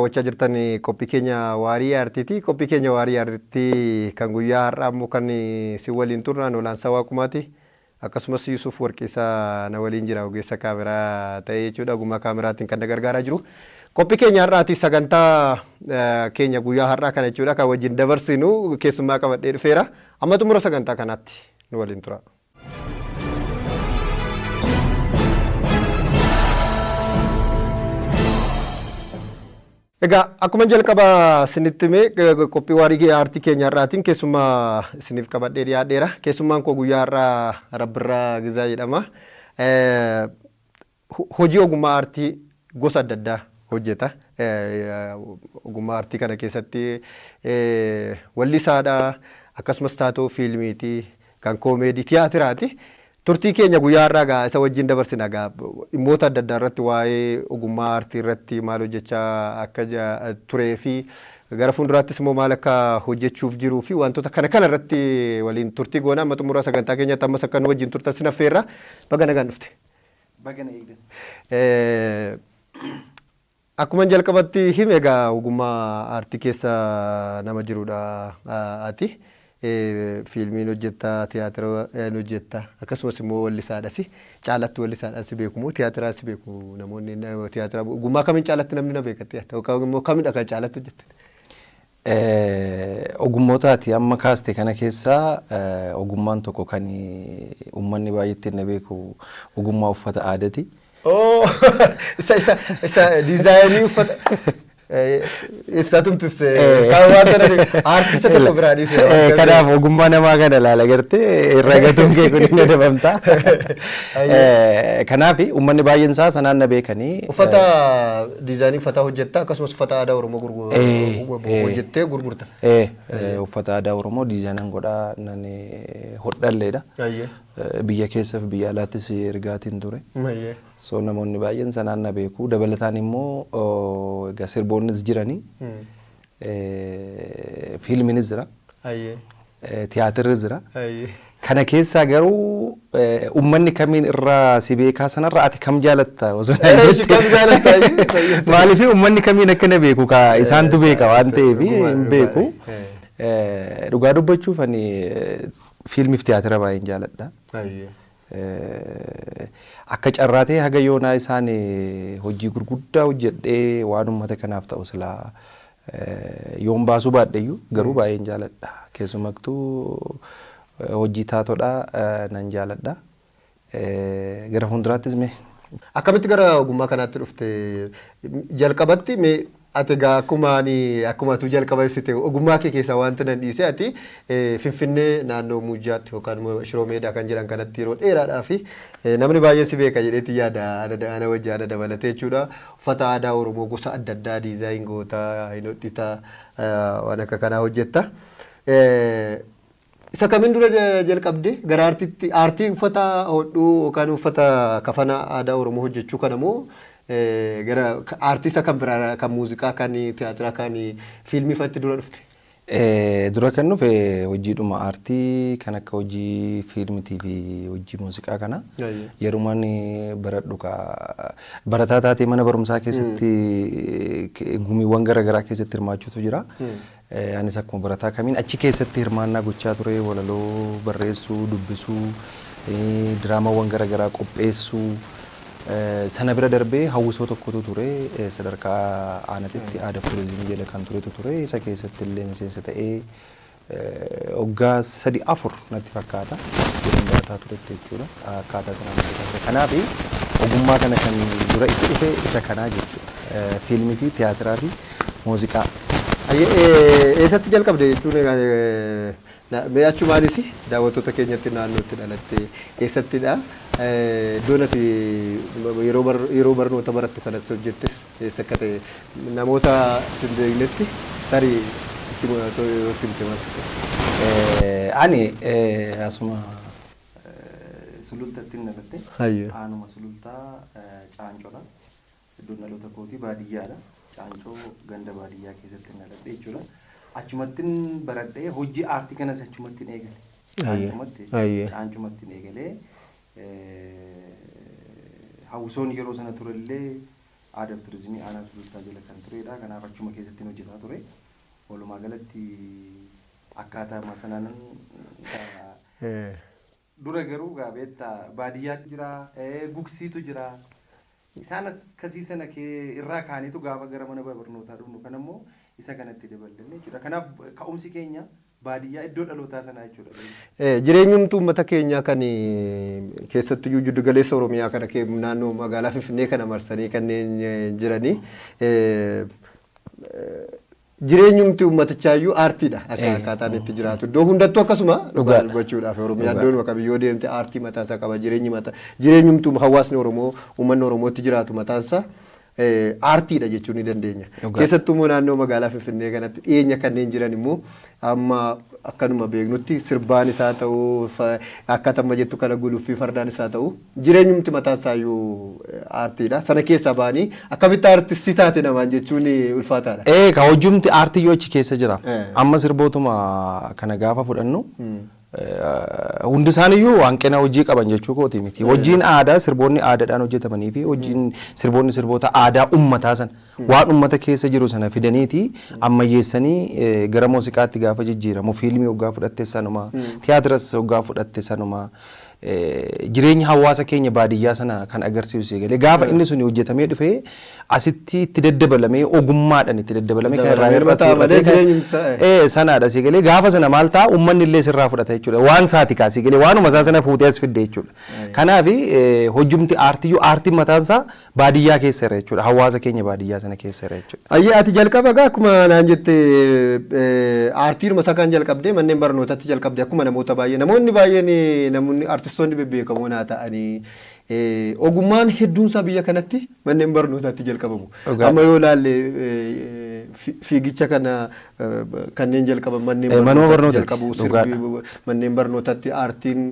Daawwachaa jirtan qophii keenya Waarii Aartiiti. Qophii keenya Waarii Aartii kan guyyaa har'aa immoo kan si waliin turre ani Olaansaa Waaqumaati. Akkasumas Yuusuf Warqiisaa na waliin jira ogeessa kaameraa ta'ee jechuudha. Ogummaa kaameraatiin kan na gargaaraa jiru. Qophii keenya har'aati sagantaa keenya guyyaa har'aa kana jechuudha kan wajjin dabarsinu keessummaa qabadhee dhufeera. Amma xumura sagantaa kanaatti nu waliin tura. Egaa akkuma jalqaba isinitti hime qophii waarii aartii keenya har'aatiin keessummaa isiniif qabadhee dhiyaadheera. Keessummaan koo guyyaa har'aa Rabbirraa Gizaa jedhama. Hojii ogummaa aartii gosa adda addaa hojjeta. Ogummaa aartii kana keessatti wallisaadha, akkasumas taatoo fiilmiiti, kan koomeedii, tiyaatiraati. Turtii keenya guyyaa har'aa egaa isa wajjin dabarsina egaa dhimmoota adda addaa irratti waa'ee ogummaa aartii irratti maal hojjechaa akka turee fi gara fuulduraattis immoo maal akka hojjechuuf jiruu fi wantoota kana kana irratti waliin turtii goona. Amma xumura sagantaa keenyatti ammas akka nu wajjin turtan sin affeerra. Baga nagaan dhufte. Baga na eegdan. Akkuman jalqabatti hime egaa ogummaa aartii keessa nama jirudha ati. Fiilmiin hojjetta, tiyaatira hin hojjetta, akkasumas immoo wallisaadhas. Caalatti wallisaadhaan si beeku moo tiyaatiraan si beeku namoonni tiyaatira ogummaa kamiin caalatti namni na beeka jettee yookaan immoo kamidha kan caalatti hojjette? Ogummoota ati amma kaaste kana keessaa ogummaan tokko kan uummanni baay'ee ittiin na beeku ogummaa uffata aadaati. Oh, isa isa isa diizaayinii uffata ibsatumtu ibse. Kan waan sana aartii isa tokko biraa dhiise. Kanaaf ogummaa namaa kana ilaala gartee irra gatuun kee kun hin adabamta. Kanaaf uummanni baay'een isaa sanaan na beekanii. Uffata diizaayinii uffataa hojjetta akkasumas uffata aadaa Oromoo hojjettee gurgurta. Uffata aadaa Oromoo diizaayinan godhaa nan hodhalleedha. Biyya keessa fi biyya alaattis ergaatiin ture. So namoonni baay'een sanaan na beeku. Dabalataan immoo egaa sirboonnis jiranii. Fiilmiinis jira. Tiyaatirris jira. Kana keessaa garuu uummanni kamiin irraa si beekaa sanarra ati kam jaalatta osoo naan Eeshi, kam jaalatta? jette. Maaliif uummanni kamiin akka na beeku ka isaantu beeka waan ta'eef hin beeku. Dhugaa dubbachuuf ani fiilmiif tiyaatira baay'een jaaladha. Akka carraa ta'ee haga yoonaa isaan hojii gurguddaa hojjedhee waan uummata kanaaf ta'u silaa yoon baasuu baadheyyuu garuu baay'een jaaladha. Keessumattuu hojii taatodha nan jaaladha. Gara fuulduraattis mee. Akkamitti gara ogummaa kanaatti dhufte? Jalqabatti mee ati egaa akkuma ani akkuma atuu jalqaba ibsite ogummaa kee keessaa wanti nan dhiise ati Finfinnee naannoo Muujjaatti yookaan immoo Shiroo Meedaa kan jedhan kanatti yeroo dheeraadhaa fi namni baay'een si beeka jedheetti yaada ana wajji ana dabalatee jechuudha. Uffata aadaa Oromoo gosa adda addaa diizaayin goota, hin hodhita, waan akka kanaa hojjetta. Isa kamiin dura jalqabde gara aartiitti aartii uffata hodhuu yookaan uffata kafana aadaa Oromoo hojjechuu kana moo gara aartii isa kan biraa kan muuziqaa kan tiyaatiraa kan fiilmii fa'aatti dura dhufte? Dura kan dhufe hojiidhuma aartii kan akka hojii fiilmiitii fi hojii muuziqaa kana yerumaan baradhu ka barataa taatee mana barumsaa keessatti gumiiwwan garaagaraa keessatti hirmaachuutu jira. Anis akkuma barataa kamiin achi keessatti hirmaannaa gochaa ture walaloo barreessuu, dubbisuu, diraamawwan garaagaraa qopheessuu sana bira darbee hawwisoo tokkotu ture sadarkaa aanatitti aadaa fi turizimii jala kan turetu ture isa keessatti illee miseensa ta'ee waggaa 3 4 natti fakkaata yeroon barataa turetti jechuudha akkaataa sanaan hojjetaa ture. Kanaaf ogummaa kana kan dura itti dhufe isa kanaa jechuudha. Fiilmii fi tiyaatiraa fi muuziqaa. Eessatti jalqabde jechuun mee achumaanis daawwattoota keenyatti naannoo itti dhalatte eessattidha? Iddoon ati yeroo barnoota barattu kanatti hojjettes eessa akka ta'e namoota hin beeknetti tarii itti yoo itti himte maal sitti? Ani asuma Sulultattin dhaladhe. Aanuma Sulultaa Caancoodha. Iddoon dhaloota kootii baadiyyaadha. Caancoo ganda baadiyyaa keessattin dhaladhe jechuudha. Achumattin baradhee hojii aartii kanas achumattin eegale. Caancumatti Caancumatti eegalee hawwisoon yeroo sana turellee Aadaa fi turizimii aanaa Sulultaa jala kan turedha. Kanaaf achuma keessatti hojjetaa ture. Walumaa galatti akkaataa sanaan dura garuu beektaa baadiyyaatu jira, gugsiitu jira. Isaan akkasii sana irraa kaaniitu gaafa gara mana barnootaa dhufnu kan ammoo isa kanatti daballanne jechuudha. Kanaaf ka'umsi keenya baadiyyaa iddoo dhalootaa sanaa jechuudha. Jireenyumtu uummata keenyaa kan keessattuyyuu jiddu galeessa Oromiyaa kana naannoo magaalaa Finfinnee kana marsanii kanneen jiranii jireenyumti uummatichaayyuu aartiidha akka akkaataan itti jiraatu. Iddoo hundattuu akkasuma dhugaa dubbachuudhaaf Oromiyaa iddoon kamiyyuu deemte aartii mataasaa qaba. Jireenyi mataa jireenyumtu hawaasni Oromoo uummanni Oromootti jiraatu mataansaa aartiidha jechuu ni dandeenya. Keessattuu immoo naannoo magaalaa Finfinnee kanatti dhiyeenya kanneen jiran immoo amma akkanuma beeknutti sirbaan isaa ta'uu, akkaataa amma jettu kana guluffii fardaan isaa ta'uu, jireenyumti mataan isaayyuu aartiidha. Sana keessaa ba'anii akkamitti aartistii taate namaan jechuun ulfaataadha. Ee, ka hojjumti aartii yoo achi keessa jira. Amma sirbootuma kana gaafa fudhannu hundi isaaniiyyuu hanqina hojii qaban jechuu kooti miti. Hojiin aadaa sirboonni aadaadhaan hojjetamanii fi hojiin sirboonni sirboota aadaa ummataa sana waan ummata keessa jiru sana fidaniiti ammayyeessanii gara muuziqaatti gaafa jijjiiramu, fiilmii hoggaa fudhatte sanuma, tiyaatiras hoggaa fudhatte sanuma, jireenya hawaasa keenya baadiyyaa sana kan agarsiisu eegalee gaafa inni suni hojjetamee dhufee asitti itti daddabalamee, ogummaadhaan itti daddabalamee kan irraa hir'atu sanaadha. Si galee, gaafa sana maal ta'a? Uummanni illee sirraa fudhata jechuudha. Waan isaati kaasii galee waanuma isaa sana fuutee as fidde jechuudha. Kanaaf hojjumti aartiyyuu aartiin mataan isaa baadiyyaa keessa jira jechuudha. Hawaasa keenya baadiyyaa sana keessa jira jechuudha. Ayyee, ati jalqaba gaa akkuma naan jette aartiidhuma isaa kan jalqabdee manneen barnootatti jalqabde. Akkuma namoota baay'ee, namoonni baay'een, namoonni aartistoonni bebbeekamoo naa ta'anii, ogummaan hedduun isaa biyya kanatti manneen barnootaatti jalqabamu. Amma yoo ilaalle fiigicha kana kanneen jalqaban manneen barnootaatti jalqabu, manneen barnootatti aartiin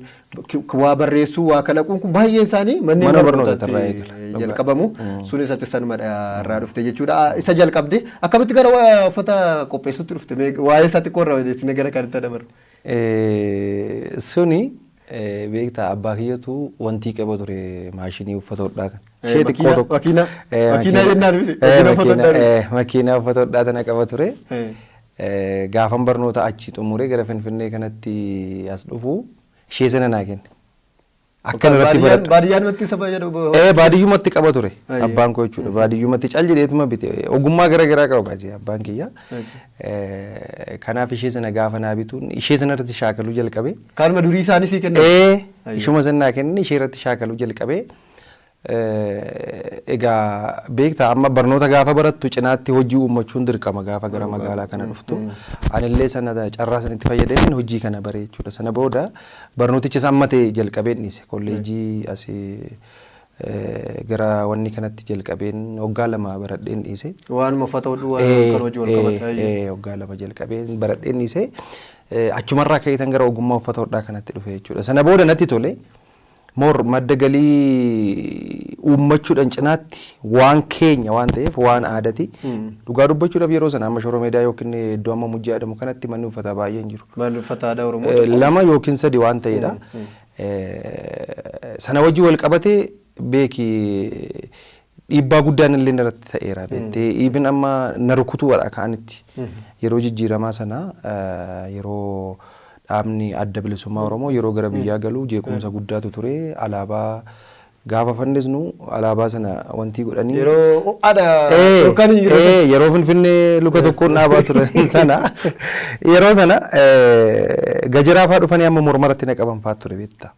waa barreessuu, waa kalaquun kun baay'een isaanii manneen barnootaatti jalqabamu. Sunis ati sanuma irraa dhufte jechuudha. Isa jalqabde akkamitti gara uffata qopheessuutti dhufte? Waa'ee isaa xiqqoo irraa odeessine gara kanatti dabarru. Suni beektaa, abbaa kiyyatu wantii qaba ture, maashinii uffata hodhaa kan. Ishee xiqqoo tokko. Makiinaa jennaan miti. Makiinaa uffata hodhaa tana qaba ture. Gaafan barnoota achi xumuree gara Finfinnee kanatti as dhufu ishee sana naa kenne. Akkan irratti baradhu. Baadiyyaanumatti isa fayyadu. Ee, baadiyyumatti qaba ture abbaan koo jechuudha. Baadiyyumatti cal jedheetuma bite. Ogummaa gara garaa qaba baay'ee abbaan kiyya. Kanaaf ishee sana gaafa naa bituun ishee sana irratti shaakaluu jalqabe. Kanuma durii isaanii sii kennan. Ee, ishuma sana naa kenne, ishee irratti shaakaluu jalqabe. Egaa beektaa, amma barnoota gaafa barattu cinaatti hojii uummachuun dirqama gaafa gara magaalaa kana dhuftu. Anillee sana carraa sanitti fayyadameen hojii kana bare jechuudha. Sana booda barnootichas amma ta'e jalqabeen dhiise. Kolleejjii asii gara wanni kanatti jalqabeen waggaa 2 baradheen dhiise. Waanuma uffata hodhuu waan kan hojii wal qabata. Waggaa 2 jalqabeen baradheen dhiise. Achumarraa ka'eetan gara ogummaa uffata hodhaa kanatti dhufe jechuudha. Sana booda natti tole. More madda galii uummachuudhaan cinaatti waan keenya waan ta'eef, waan aadaati. Dhugaa dubbachuudhaaf yeroo sana amma Shoroo Meedaa yookiin iddoo amma Mujjaa jedhamu kanatti manni uffataa baay'een jiru. Manni uffata aadaa Oromoo. Lama yookiin sadi waan ta'edha. Sana wajjin wal qabatee beeki dhiibbaa guddaan illee irratti ta'eera beektee, even amma na rukutuudha ka'anitti yeroo jijjiiramaa sana, yeroo dhaabni Adda Bilisummaa Oromoo yeroo gara biyyaa galu jeequmsa guddaatu ture. Alaabaa gaafa fannisnu alaabaa sana wantii godhanii. Yeroo ho'aadha yookaan hin jiru. Yeroo Finfinnee luka tokkoon dhaabaa turan sana, yeroo sana gajaraa fa'aa dhufanii amma mormarratti na qaban fa'aa ture beektaa.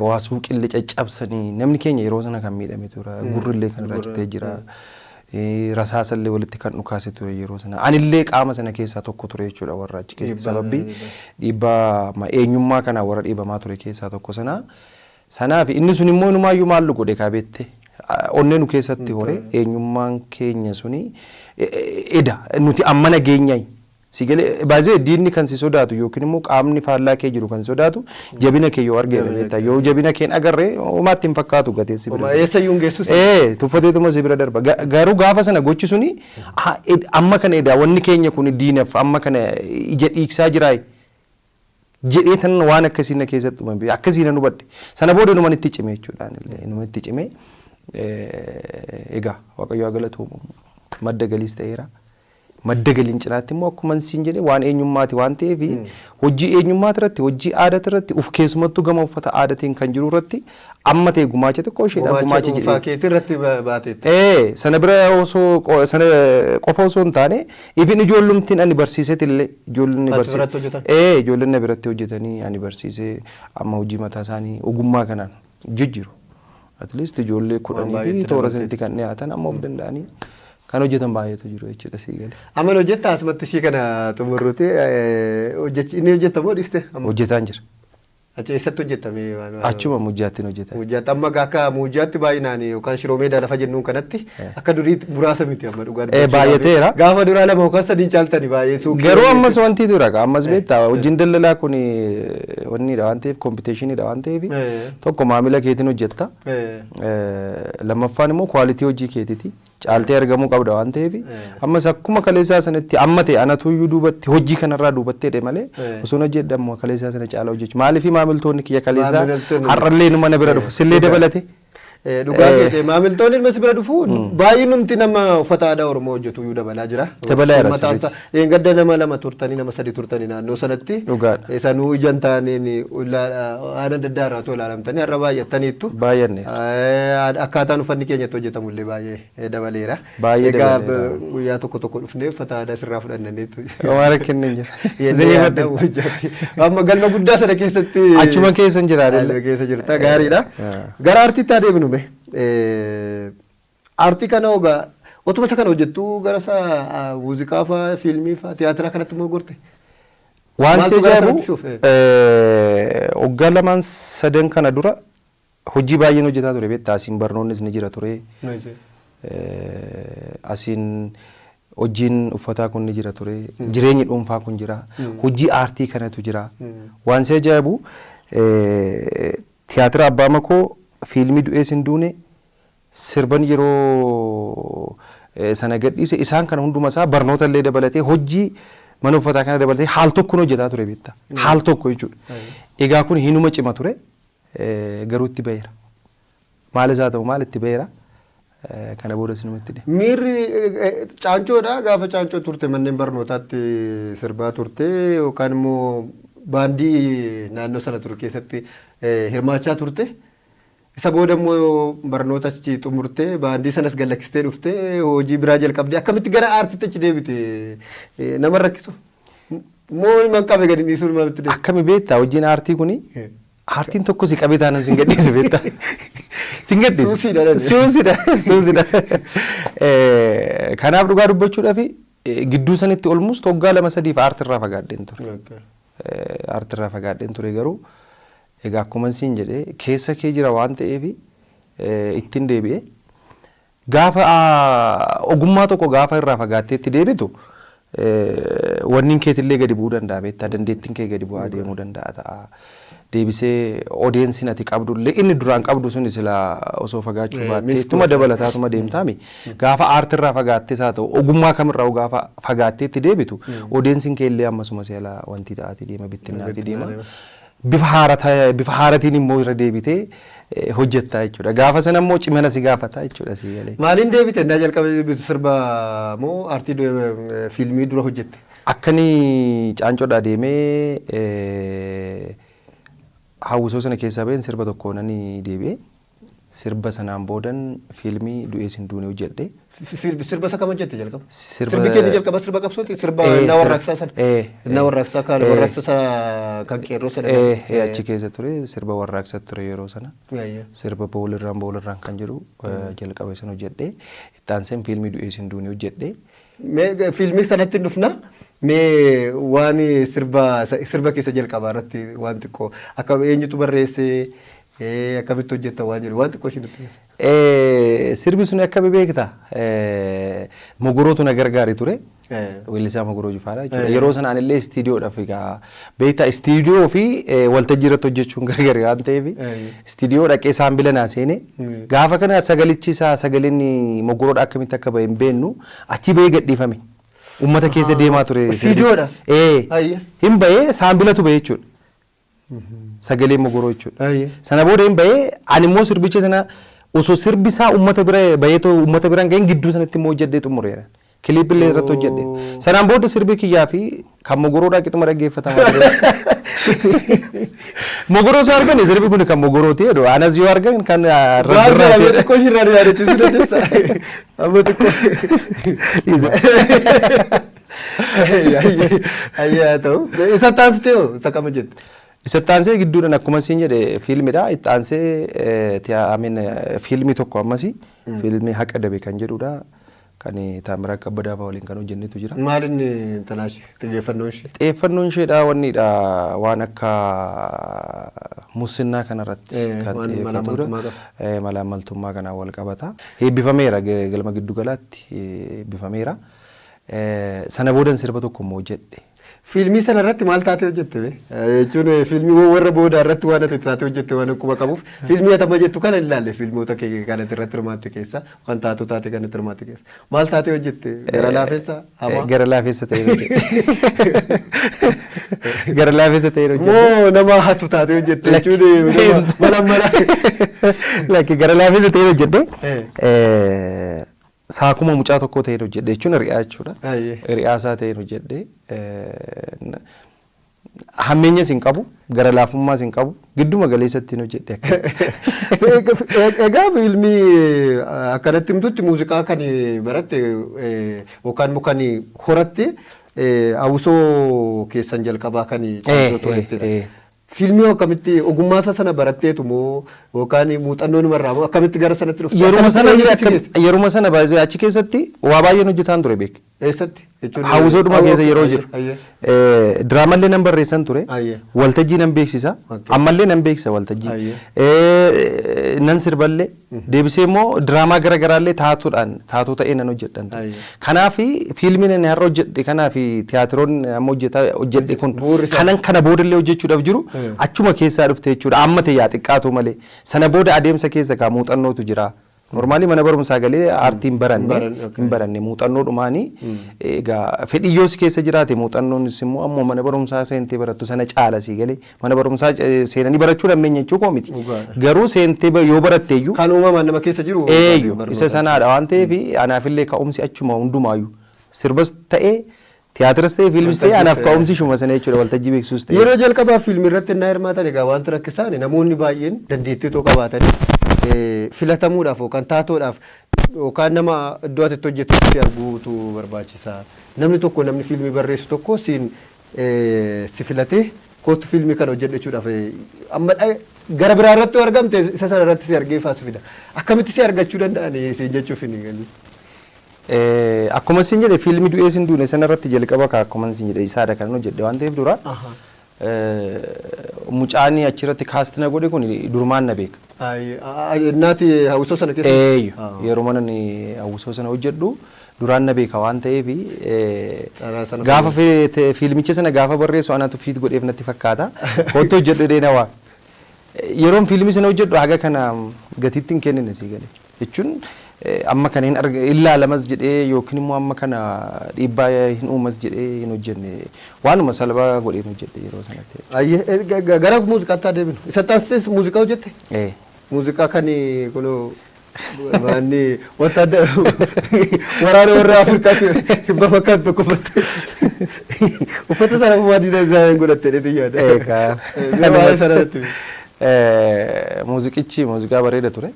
Waa suuqillee caccabsanii namni keenya yeroo sana kan miidhame ture, gurrillee kan irraa citee jira. Rasaasallee walitti kan dhukaase ture yeroo sana. Anillee qaama sana keessaa tokko ture jechuudha warra achi keessatti, sababii dhiibbaa eenyummaa kanaa warra dhiibamaa ture keessaa tokko sana. Sanaaf inni sun immoo inumaayyuu maal godhe kaa beette, onnee nu keessatti hore. Eenyummaan keenya suni eda nuti amma nageenyayi. Si galee, baay'ee diinni kan si sodaatu yookiin immoo qaamni faallaa kee jiru kan sodaatu jabina kee yoo argee beektaa, yoo jabina kee hin agarre homaatti hin fakkaatu gateessi bira. Eessayyuu hin geessus. Ee, tuffateetuma si bira darba. Garuu gaafa sana gochi suni amma kana edaa wanni keenya kun diinaf amma kana ija dhiigsaa jiraayi jedhee tan waan akkasii na keessatti uumame, akkasii nan hubadhe. Sana booda inuman itti cime jechuudhaan illee inuma itti cime. Egaa Waaqayyo haa galatoomu, madda galiis ta'eera. Madda galiin cinaatti immoo akkuma siin jedhe waan eenyummaati waan ta'eef, hojii eenyummaati irratti, hojii aadaati irratti, uf keessumattuu gama uffata aadaatiin kan jiru irratti amma ta'e gumaacha xiqqoo isheedha Gumaacha gumaacha dhuunfaa jedhee. keetii irratti baateetta. Sana bira osoo sana qofa osoo hin taane, ifin ijoollumtiin ani barsiisetti illee ijoollonni Kan si biratti hojjetan? Ijoollonni na biratti hojjetanii ani barsiisee amma hojii mataa isaanii ogummaa kanaan jijjiiru. At least ijoollee 10 fi baay'eetti toora dabalte. sanitti kan dhiyaatan amma of danda'anii kan hojjetan baay'eetu jiru jechuudha sii galee. Amma hojjetta asumatti ishii kana xumurruuti. Inni hojjetta moo dhiiste? Amma? Hojjetaan jira. Achi eessatti hojjettame? Achuma Mujjaattiin hojjetan. Mujjaatti amma akka Mujjaatti baay'inaan yookaan Shiroo Meedaa lafa jennuun kanatti akka durii muraasa miti amma dhugaa dubbachuudhaaf. Baay'ateera. Gaafa duraa lama yookaan sadiin caaltani baay'ee suuqii. Garuu ammas wanti tura ammas beektaa, hojiin daldalaa kun wanniidha waan ta'eef, competitioniidha waan ta'eef, tokko maamila keetiin hojjetta. Lammaffaan immoo quality hojii keetiiti. Caaltee argamuu qabda waan ta'eef, ammas akkuma kaleessaa sanatti amma ta'e anatuyyuu duubatti hojii kanarraa duubatti jedhe malee, osoo hojjedhe ammoo kaleessaa sana caala hojjechuu. Maaliif maamiltoonni kiyya kaleessaa har'allee numa na bira dhufu sillee dabalate. Dhugaa keete, maamiltoonni ilma si bira dhufu baay'inumti nama uffata aadaa Oromoo hojjetu iyyuu dabalaa jira. Dabalaera. Mataan isaa dheengadda nama lama turtanii, nama sadi turtanii naannoo sanatti. Dhugaadha. Sanuu ijaan taaneen waan adda addaa irraa otoo ilaalamtanii har'a baay'attaniittu. Baay'anne. Akkaataan uffanni keenya itti hojjetamu illee baay'ee dabaleera. Baay'ee Egaa dabaleera. guyyaa tokko tokko dhufnee uffata aadaa sirraa fudhannaniitu. Waan rakkinni hin jira. Yennee yaadda hojjatti. Amma galma guddaa sana keessatti. Achuma keessa hin jira. Achuma keessa jirta, gaariidha. Gara aartiitti adeemnu mee. Aartii kana ogaa otuma isa kana hojjettu gara isa muuziqaa fa'aa, fiilmii fa'aa, tiyaatira kanatti immoo gorte. Waan si Maaltu gara ajaa'ibu sanatti si oofe? Waggaa lamaan sadan kana dura hojii baay'een hojjetaa ture beektaa, asiin barnoonnis ni jira ture. Asiin hojiin uffataa kun ni jira ture. Jireenyi dhuunfaa kun jira. Hojii aartii kanatu jira. Waan si ajaa'ibu tiyaatira Abbaa Makoo, fiilmii Du'ees hin Duune, sirban yeroo sana gadhiise, isaan kana hunduma isaa barnoota illee dabalatee, hojii mana uffataa kana dabalatee haal tokkoon hojjetaa ture beektaa. Haal tokko jechuudha. Egaa kun hinuma cima ture, garuu itti baheera. Maal isaa ta'u maal itti baheera. Kana booda sinumatti deema. Miirri caancoodha. Gaafa caancoo turte manneen barnootaatti sirbaa turte yookaan immoo baandii naannoo sana ture keessatti hirmaachaa turte. Isa booda immoo barnoota achi xumurtee, baandii sanas gad lakkistee dhuftee hojii biraa jalqabdee akkamitti gara aartiitti achi deebite? Nama rakkisu? Moo himan qabe gadi dhiisuun maalitti deema? Akkami beektaa, hojiin aartii kuni, aartiin tokko si qabee taanan sin gadhiisu beektaa. Sin gadhiisu. Suusiidha dha. Suusiidha. Suusiidha. Kanaaf dhugaa dubbachuudhaaf gidduu sanitti almost waggaa lama sadiif aartirraa fagaadheen ture. Aartirraa fagaadheen ture, garuu egaa akkuma siin jedhee keessa kee jira waan ta'eef ittiin deebi'e. Gaafa ogummaa tokko gaafa irraa fagaattee itti deebitu wanni keetillee gadi bu'uu danda'a beektaa, dandeettiin kee gadi bu'aa deemuu danda'a ta'a. Deebisee audienceiin ati qabdullee inni duraan qabdu sun sila osoo fagaachuu baattee ittuma dabalataatuma deemtaami. Gaafa aartirraa fagaattees haa ta'u ogummaa kamirraa gaafa fagaattee itti deebitu audienceiin kee illee ammasuma si'ala wanti ta'aatii deema, bittinnaatii deema. Bifa haaratiin immoo irra deebitee hojjettaa jechuudha. Gaafa sana immoo cimina si gaafata jechuudha si galee. Maaliin deebite? Innaa jalqaba deebitu sirba moo aartii fiilmii dura hojjette? Akkanii caancoodhaa deemee hawwisoo sana keessaa baheen sirba tokko nani deebi'e. Sirba sanaan boodan fiilmii Du'ees hin Duune hojjedhe. Sirba isa kam hojjette jalqaba? Sirbi keenya jalqaba sirba qabsooti? Sirba innaa warraaqsaa sana? Innaa warraaqsaa kan warraaqsa isa kan qeerroo sana? Achi keessa ture, sirba warraaqsa ture yeroo sana. Sirba boolirraan boolirraan kan jedhu jalqaba sana hojjedhe. Itti aanseen fiilmii Du'ees hin Duune hojjedhe. Mee fiilmii sanatti dhufna. Mee waan sirba keessa jalqabaa irratti waan xiqqoo, akka eenyutu barreesse, akkamitti hojjetta waan jedhu waan xiqqoo ishee nutti. Sirbi sun akka beekta Mogorootu na gargaare ture. Weellisaa Mogoroo Jifaaraa jechuudha. Yeroo sanaan illee istiidiyoodhaaf egaa beektaa, istiidiyoo fi waltajjii irratti hojjechuun gargari waan ta'eef, istiidiyoo dhaqee isaan bila naa seene. Gaafa kana sagalichi isaa, sagaleen Mogoroodha akkamitti akka bahe hin beeknu, achi bahee gadhiifame. Uummata keessa deemaa ture. Istiidiyoodha? Ee. Hin bahee, saambilatu bahe jechuudha. Sagalee Mogoroo jechuudha. Sana booda hin bahee, ani immoo sirbicha sana Osoo sirbi isaa uummata bira bayeetoo uummata bira hin gahin gidduu sanatti immoo hojjedhee xumureera. Kiliippillee irratti hojjedhe. Sanaan booda sirbi kiyyaa fi kan Mogoroodhaa qixuma dhaggeeffatamaa ture. Mogoroo osoo argan sirbi kun kan Mogorooti jedhu. Anas yoo argan kan Waan sana mee xiqqoo ishirraa nu yaadachiisuu dandeessaa? Amma xiqqoo. Ayyee haa ta'u. Isa taasitee hoo isa kama jette? Isa itti aansee gidduudhaan akkuma siin jedhe fiilmidha. Itti aansee I mean, fiilmii tokko ammasii fiilmii Haqa Dabe kan jedhudha. Kan Taamiraat Kabbadaa fa'aa waliin kan hojjennetu jira. Maal inni intalaa ishee xiyyeeffannoon ishee? Xiyyeeffannoon isheedha wannidha, waan akka musinnaa kanarratti kan waan xiyyeeffatudha. malaammaltummaa qaba. Malaammaltummaa kanaan wal qabata. Eebbifameera, galma giddugalaatti eebbifameera. Sana boodan sirba tokko immoo hojjedhe. Fiilmii sana irratti maal taatee hojjette bee? Jechuun fiilmiiwwan warra boodaa irratti waan ati taatee hojjette waan quba qabuuf, fiilmii ati amma jettu kana hin ilaalle. Fiilmoota kee kan ati irratti hirmaatte keessa, kan taatoo taate kan itti hirmaatte keessa. Maal taatee hojjette? Gara laafessa? Hamaa? Gara laafessa ta'ee hojjette. Gara laafessa ta'ee hojjette. Moo nama hatu taatee hojjette jechuun nama mala mala. Lakki, gara laafessa ta'ee hojjedhe. Saakuma mucaa tokko ta'ee hojjedhe jechuun hiriyaa jechuudha. Hiriyaa isaa ta'een hojjedhe. Hammeenyas hin qabu, gara laafummaas hin qabu, gidduma galeessatti hin hojjedhe akka. Egaa fiilmii akkanatti himtutti muuziqaa kan baratte yookaan immoo kan horatte hawwisoo keessan jalqabaa kan caaltuu turettidha. Fiilmii akkamitti ogummaa isaa sana baratteetu moo yookaan muuxannoo numarraa moo akkamitti gara sanatti dhufte? Yeruma sana Akkamitti si geesse? Yeruma sana baay'ee achi keessatti waa baay'een hojjetaan ture beek. Eessatti? Jechuun Hawwisoodhuma keessa yeroo jiru. Diraamallee nan barreessan ture. Waltajjii nan beeksisa. Ammallee nan beeksisa waltajjii. Nan sirballee. Deebisee immoo diraamaa gara garaallee taatuudhaan taatoo ta'ee nan hojjedhan ture. Kanaaf fiilmiin ani har'a hojjedhe kanaa fi tiyaatiroonni amma hojjedhe kun Bu'uurri isaa. Kanan kana boodallee hojjechuudhaaf jiru achuma keessaa dhufte jechuudha. Amma ta'e yaa xiqqaatu malee. Sana booda adeemsa keessa kaa muuxannootu jira. Normally mana barumsaa galee aartii hin baranne, Baranne, okay. hin baranne. Muuxannoodhumaanii egaa fedhii yoo si keessa jiraate, muuxannoonis immoo ammoo mana barumsaa seentee barattu sana caala. Sii galee, mana barumsaa seenanii barachuu lammeenya jechuu koo miti. Garuu seentee yoo baratte iyyuu Kan uumamaan nama keessa jiru. Eeyyu, isa sanaadha waan ta'eef anaafillee ka'umsi achuma. Hundumaayyuu sirbas ta'ee, tiyaatiras ta'ee, fiilmis ta'ee, anaaf ka'umsi ishuma sana jechuudha, waltajjii beeksisuus ta'ee. Yeroo jalqabaa fiilmii irratti innaa hirmaatan egaa wanti rakkisaan namoonni baay'een dandeettii otoo qabaatanii filatamuudhaaf yookaan taatoodhaaf yookaan nama iddoo ati itti hojjettutti arguutu barbaachisa. Namni tokko, namni fiilmii barreessu tokko siin si filatee kootu fiilmii kana hojjedhu jechuudhaaf amma gara biraa irratti yoo argamte isa sana irratti si argee faa si fida. Akkamitti si argachuu danda'an siin jechuuf hin galu. Akkuma isin jedhe, fiilmii Du'ee Sin Duune sana irratti jalqaba ka akkuma isin jedhe isaadha kan hojjedhe waan ta'eef, dura mucaan achirratti cast na godhe kun durumaan na beeka. Innaati hawwisoo sana keessa. Eeyyu, yeroo mana inni hawwisoo sana hojjedhu duraan na beeka waan ta'eef Carraa sana gaafa fiilmicha sana gaafa barreessu anatu fiit godheef natti fakkaata. Kottu hojjedhu jedhee na waa. Yeroon fiilmii sana hojjedhu haga kana gatiitti hin kennine, sii galee. Jechuun amma kana hin arga ilaalamas jedhee yookiin immoo amma kana dhiibbaa hin uumas jedhee hin hojjenne, waanuma salphaa godheen hojjedhe yeroo sanatti. Ayyee, gara muuziqaatti haa deebinu. Isa taasises muuziqaa hojjette? Ee. Muuziqaa kan kunoo maanni wanta adda waraana warra Afrikaa kibba fakkaatu tokko uffatte. Uffata sana immoo adii isaa godhatte dheetii yaada. Egaa. Mee waa'ee sana natti himi. Muuziqichi muuziqaa bareeda ture.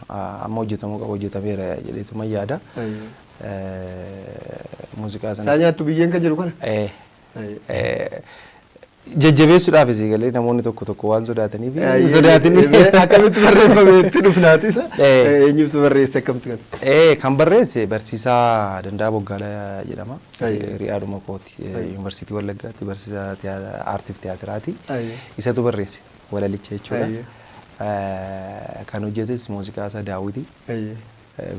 Amma hojjetamuu qabu hojjetameera jedheetuma yaada. Muuziqaa sana. Isaa nyaattu biyyeen kan jedhu kana? Jajjabeessuudhaafis galee namoonni tokko tokko waan sodaataniif sodaatanii. Akkamitti barreeffame? Itti dhufnaati isa. Eenyutu barreesse, akkamitti kan? Kan barreesse barsiisaa Danda'a Boggaalaa jedhama. Hiriyaadhuma kooti. Yuunivarsiitii Wallaggaatti barsiisaa aartiif tiyaatiraati. Isatu barreesse walalicha jechuudha. Kan hojjetes muuziqaa isaa Daawwiti.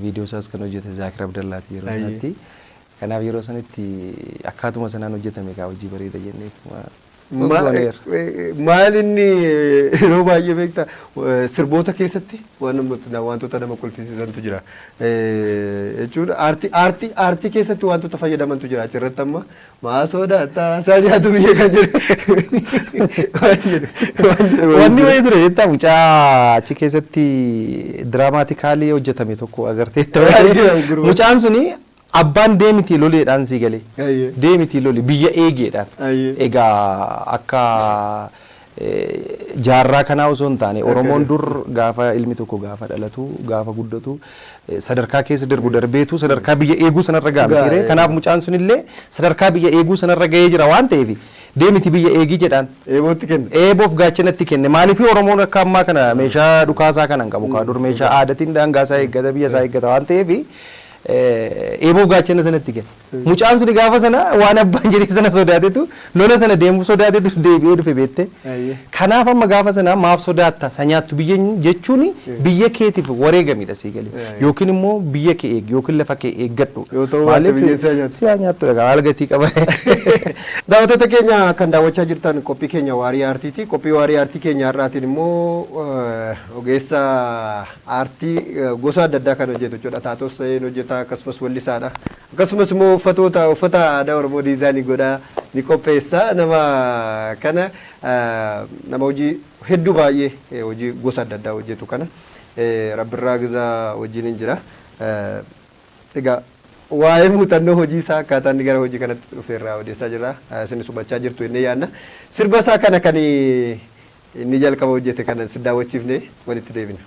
Viidiyoo isaas kan hojjete Zaakir Abdallaati yeroo sanatti. Kanaaf yeroo sanitti akkaatuma sanaan hojjetame kaa hojii bareeda jenneetuma. Gooneera. Maal inni yeroo baay'ee beektaa, sirboota keessatti waan wantoota nama kolfisiisantu jira. Jechuun aartii keessatti wantoota fayyadamantu jira. Achirratti amma maa sodaattaa isaa nyaatu biyya kan jedhu. Waan jedhu. Waan jedhu. Wanni wayii ture jettaa, mucaa achi keessatti dramatically hojjetame tokko agartee. Mucaan suni abbaan deemitii loleedhaan sii galee. Deemitii loli, biyya eegeedhaan. Egaa akka jaarraa kanaa osoo hin taane, Oromoon dur gaafa ilmi tokko gaafa dhalatu, gaafa guddatu, sadarkaa keessa darbu darbeetu sadarkaa biyya eeguu sanarra ga'a. Kanaaf mucaan sunillee sadarkaa biyya eeguu sanarra gahee jira waan ta'eef, deemiti biyya eegii jedhaan. Eebootti kenne. Eeboof gaachanatti kenne. Maaliif? Oromoon akka ammaa kana meeshaa dhukaasaa kana hin qabu. Kaa dur meeshaa aadaatiin daangaa isaa eeggata, biyya isaa eeggata waan ta'eef, eeboof gaachana sanatti kenne. Mucaan suni gaafa sana waan abbaan jedhee sana sodaatetu, lola sana deemuu sodaatetu deebi'ee dhufe, beette. Kanaaf amma gaafa sana maaf sodaatta sa nyaattu biyya jechuun biyya keetiif wareegamidha, sii galee. Yookiin immoo biyya kee eegi yookiin lafa kee eeggadhu. Yoo ta'u baate biyya si'a nyaattu. Si'a nyaattu dha, haala gatii qaba. Daawwattoota keenya, kan daawwachaa jirtan qophii keenya Waarii Aartiiti. Qophii Waarii Aartii keenya har'aatiin immoo ogeessa aartii gosa adda addaa kan hojjetu jechuudha. Taatos ta'ee hojjeta, akkasumas wallisaadha. Akkasumas immoo uffatoota uffata aadaa Oromoo design godhaa ni qopheessa. Nama kana, nama hojii hedduu baay'ee, hojii gosa adda addaa hojjetu kana, Rabbirraa Gizaa wajjin hin jira. Egaa waa'ee muuxannoo hojii isaa, akkaataa inni gara hojii kanatti dhufe irraa odeessaa jira. Isinis hubachaa jirtu inni yaadna. Sirba isaa kana kan inni jalqaba hojjete kana si daawwachiifnee walitti deebina.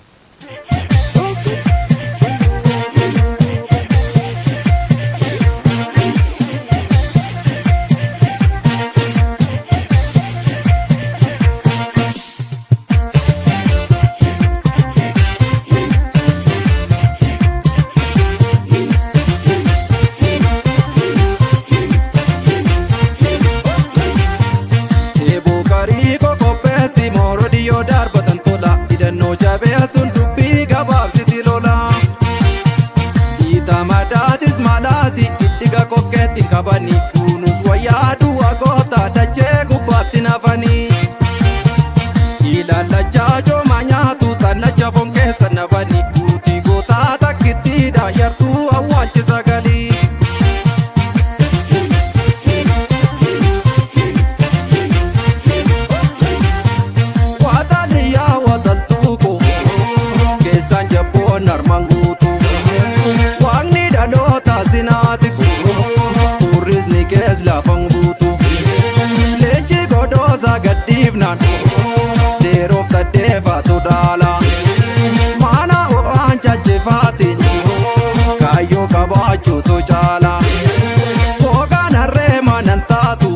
Eeboo qarii qoqopheessi moorodi yoo darbatan tola, hidhannoo jabeessuun dubbii gabaabsiti lola. Dhiita madaatis malaasi dhidhiga kokkeetti hin qabani, kunuus wayyaa du'a goota dachee gubbaatti nafani. Ilaalachaa cooma nyaatu tannacha foon keessa nafani, guutii gootaa takkittiidha yartuu awwaalchisa galii. Wataliyaa wataltuuko keessaan jabboon armaan guutu, waaqni dhaloota sinaa tiksu, turrisni kees lafan guutu, leenci godoosa gadhiifnaan dheeroof taddeeffatu dhaala, mana ho'aan chalchifaati kaayyoo qabaachuutu caala, hoogaan harree manan taatu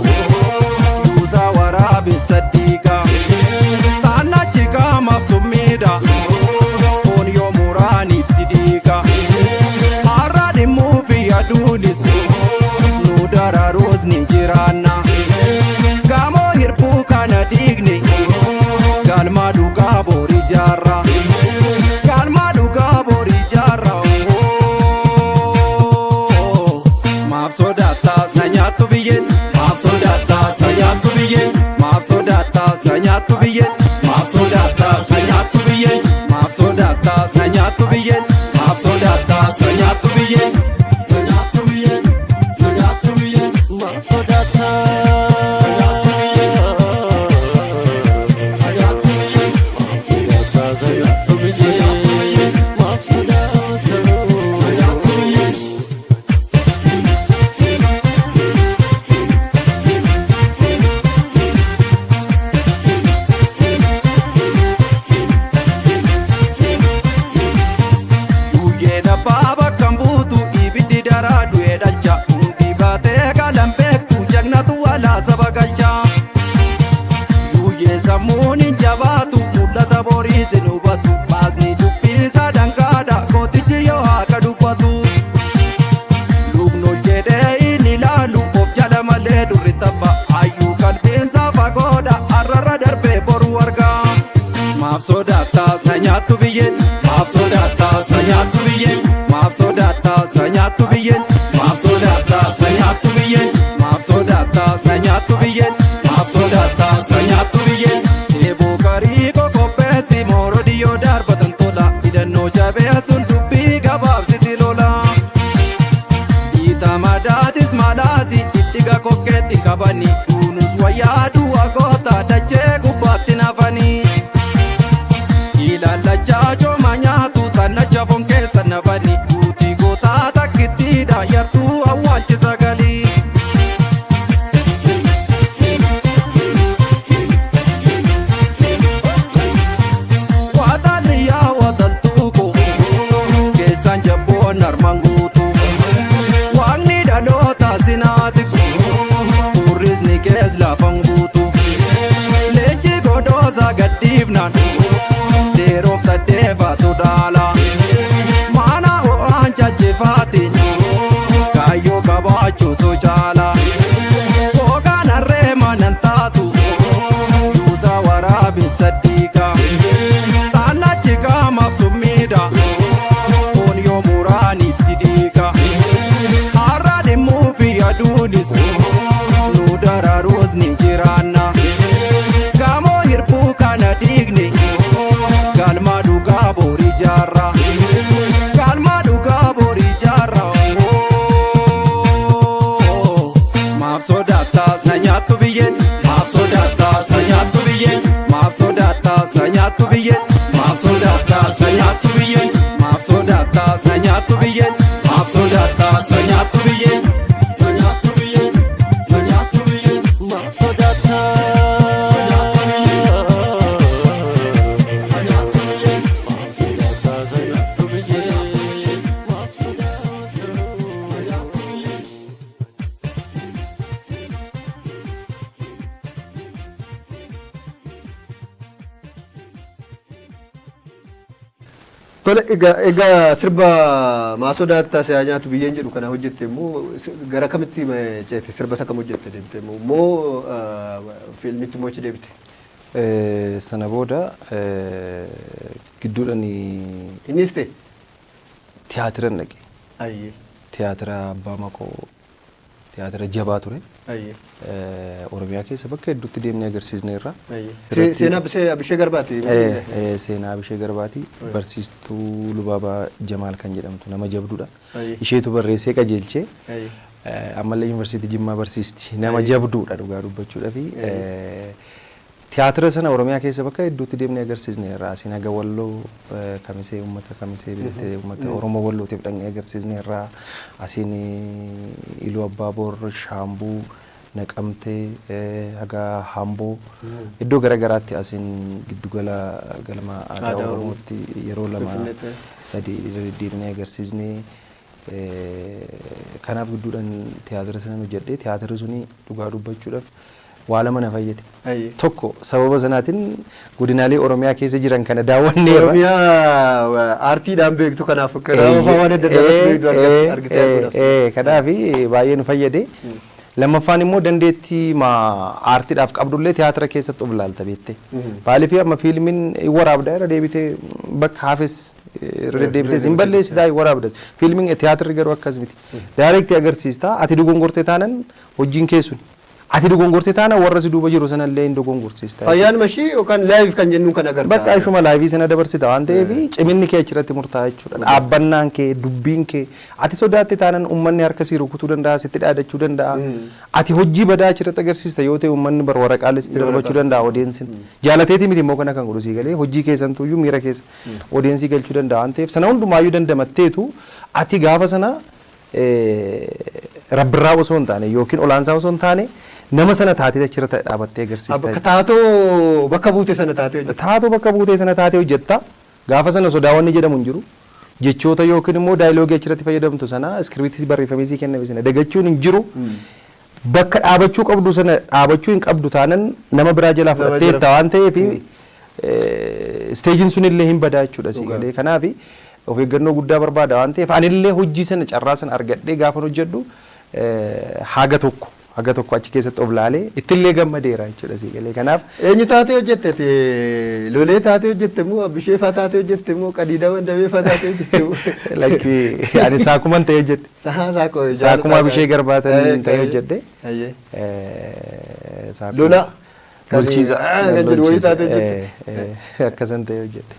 buusaa waraabessa diiga. Taannachi qaamaaf summiidha. Foon yoo muraanitti diiga. Har'a dhimmuu fi aduunis nu dararuus ni jiraanna. Gamoo hirbuu kana diigne galma dhugaa boori jaarra. Galma dhugaa boori jaarra. Maaf sodaattaa sa nyaattu biyyeen? Maaf sodaattaa sa nyaattu biyyeen? Maaf sodaattaa sa nyaattu biyyeen? Maaf sodaattaa sa nyaattu biyyeen? Maaf sodaattaa sa nyaattu biyyeen? Maaf sodaattaa sa nyaattu biyyeen? Sa nyaattu biyyeen? Sa nyaattu biyyeen? Maaf sodaattaa? Sa nyaattu biyyeen? Sa nyaattu biyyeen? Maaf sodaattaa sa nyaattu biyyeen? Maaf sodaattaa? Sa nyaattu biyyeen? Guyyeen abbaa bakka hin buutu, ibiddi daraa du'ee dhalcha, hundi baatee galan beektu, jagnatu alaa saba galcha. Guyyee sammuun hin jabaatu, mul'ata boriis hin hubatu, baasni dubbisaa dangaadha gootichi yoo haqa dubbatu. Luknol jedhee inni ilaalu of jala malee durri tapha, hayyuu qalbiinsaa fagoodha, har'arra darbee boru argaa. Maaf sodaattaa sa nyaattu biyyeen? Maaf sodaattaa sa nyaattu biyyeen? Maaf sodaattaa sa nyaattu biyyeen? Maaf sodaattaa sa nyaattu biyyeen? Maaf sodaattaa sa nyaattu biyyeen? Maaf sodaattaa? Dhiigaasi dhidhiga kokkeetti qabani kunuus wayyaa du'a goota dachee gubbaatti nafani. Ilaalachaa cooma nyaatu tannacha foon keessa nafani guutii gootaa takkittiidha yartuu awwaalchi sagalii. Watalliyaa wataltuuko keessaan jabboon armaan guutu waaqni dhaloota sinaa tiksu turrisni kees lafan guutu leenci godoosa gadhiifnaan dheeroof taddeeffatu dhaala maana ho'aan chalchifaati kaayyoo qabaachuutu caala hoogaan harree manan taatu yuusaa waraabessa diiga. Taanachi qaamaaf summiidha. Foon yoo muraan itti dhiiga. Har'a dhimmuu fi aduunis nu dararuus ni jiraanna. Gamoo hirbuu kana dhiigne galma dhugaa borii jaarra. Galma dhugaa borii jaarra. Maaf sodaattaa sa nyaattu biyyeen. Maaf sodaattaa sa nyaattu biyyeen. Maaf sodaattaa sa nyaattu biyyeen. Maaf sodaattaa sa nyaattu biyyeen. Maaf sodaattaa sa nyaattu biyyeen. Maaf sodaattaa sa nyaattu biyyeen. Sa nyaattu biyyeen. Sa nyaattu biyyeen. Maaf sodaattaa. Sa nyaattu biyyeen. Sa nyaattu biyyeen. Maaf sodaattaa sa nyaattu biyyeen. Maaf sodaattaa sa nyaattu biyyeen. Tole, egaa sirba maa sodaattaa si'aa nyaatu biyyeen jedhu kana hojjette immoo gara kamitti ceete? Sirba isa kam hojjette deemte immoo fiilmitti immoo achi deebite? Sana booda gidduudhaan Innis ta'e? Tiyaatiran dhaqe. Tiyaatira Abbaa Maqoo, tiyaatira jabaa ture. Oromiyaa keessa bakka hedduutti deemnee agarsiisneerra. Seenaa Abishee Garbaati. Seenaa Abishee Garbaati. Barsiistuu Lubaabaa Jamaal kan jedhamtu nama jabduudha. Isheetu barreessee qajeelchee. Ammallee Yuunivarsiitii Jimmaa barsiisti. Nama jabduudha dhugaa dubbachuudhaa fi tiyaatira sana Oromiyaa keessa bakka hedduutti deemnee agarsiisneerra. Asiin haga Walloo, Kamisee, uummata Kamisee beektee, uummata Oromoo Wallootiif dhaqnee agarsiisneerra. Asiin Iluu Abbaa Boor, Shaambuu, Naqamtee, haga Hamboo iddoo garaagaraatti, asiin giddugala galma aadaa Aadaa Oromootti yeroo lama Finfinneetti. Sadii irra deddeebinee agarsiisnee. Kanaaf gidduudhaan tiyaatira sana hojjedhee, tiyaatirri suni dhugaa dubbachuudhaaf waa lama na fayyade. Tokko, sababa sanaatiin godinaalee Oromiyaa keessa jiran kana daawwanneerra. Oromiyaa aartiidhaan beektu kanaaf akka nama waan adda addaa beektu argitee arguudhaaf. Kanaaf baay'ee nu fayyade. Lammaffaan immoo dandeettii aartiidhaaf qabdullee tiyaatira keessatti of ilaalta beekte. Maaliif, amma fiilmiin waraabda, irra deebitee bakka hafes irra deddeebitee hin balleessitaa, hin waraabdas. Fiilmiin, tiyaatirri garuu akkas miti. Direct agarsiista, ati dogongortee taanan hojiin keessun. Ati dogongortee taanan warra si duuba jiru sanallee hin dogongorsiista. Fayyaan mashii yookaan live kan jennuun kan agarta. Bakka ishuma live sana dabarsita waan ta'eef ciminni kee achirratti murtaa'a jechuudha. Dhaabbannaan kee, dubbiin kee, ati sodaatte taanan uummanni harka sii rukutuu danda'a, sitti dhaadachuu danda'a. Ati hojii badaa achirratti agarsiista yoo ta'e uummanni bar waraqaalee sitti darbachuu danda'a audienceiin. Jaalateeti miti immoo kana kan godhu, sii galee, hojii keessantuyyuu miira keessa audience galchuu danda'a waan ta'eef sana hundumaayyuu dandamatteetu ati gaafa sana rabbirraa osoo hin taane yookiin olaansaa osoo hin taane nama sana taatee achirra dhaabattee agarsiista. Bakka taatoo bakka buute sana taatee hojjetta. Taatoo bakka buutee sana taatee hojjetta. Gaafa sana sodaawwanni jedhamu hin jiru. Jechoota yookiin immoo dialogue achirratti fayyadamtu sana script barreeffamee sii kenname sana dagachuun hin jiru. Bakka dhaabachuu qabdu sana dhaabachuu hin qabdu taanan nama biraa jalaa Nama fudhatteetta jala- waan ta'eef stageiin sun illee hin badaa jechuudha sii galee. Kanaaf of eeggannoo guddaa barbaada waan ta'eef anillee hojii sana, carraa sana argadhee gaafan hojjedhu haga tokko achi keessatti of laalee ittillee gammadeera jechuudha sii galee. Kanaaf Eenyu taatee hojjette ati? Lolee taatee hojjette moo Abishee faa taatee hojjette moo Qadiidaa Wandabee faa taatee hojjette moo? Lakki, ani saakuman ta'ee hojjedhe. Saakuma Abishee Garbaatiin ta'ee hojjedhe. Lola. Lolchiisa. Kan jedhu wayii taatee hojjette. Akkasan ta'ee hojjedhe.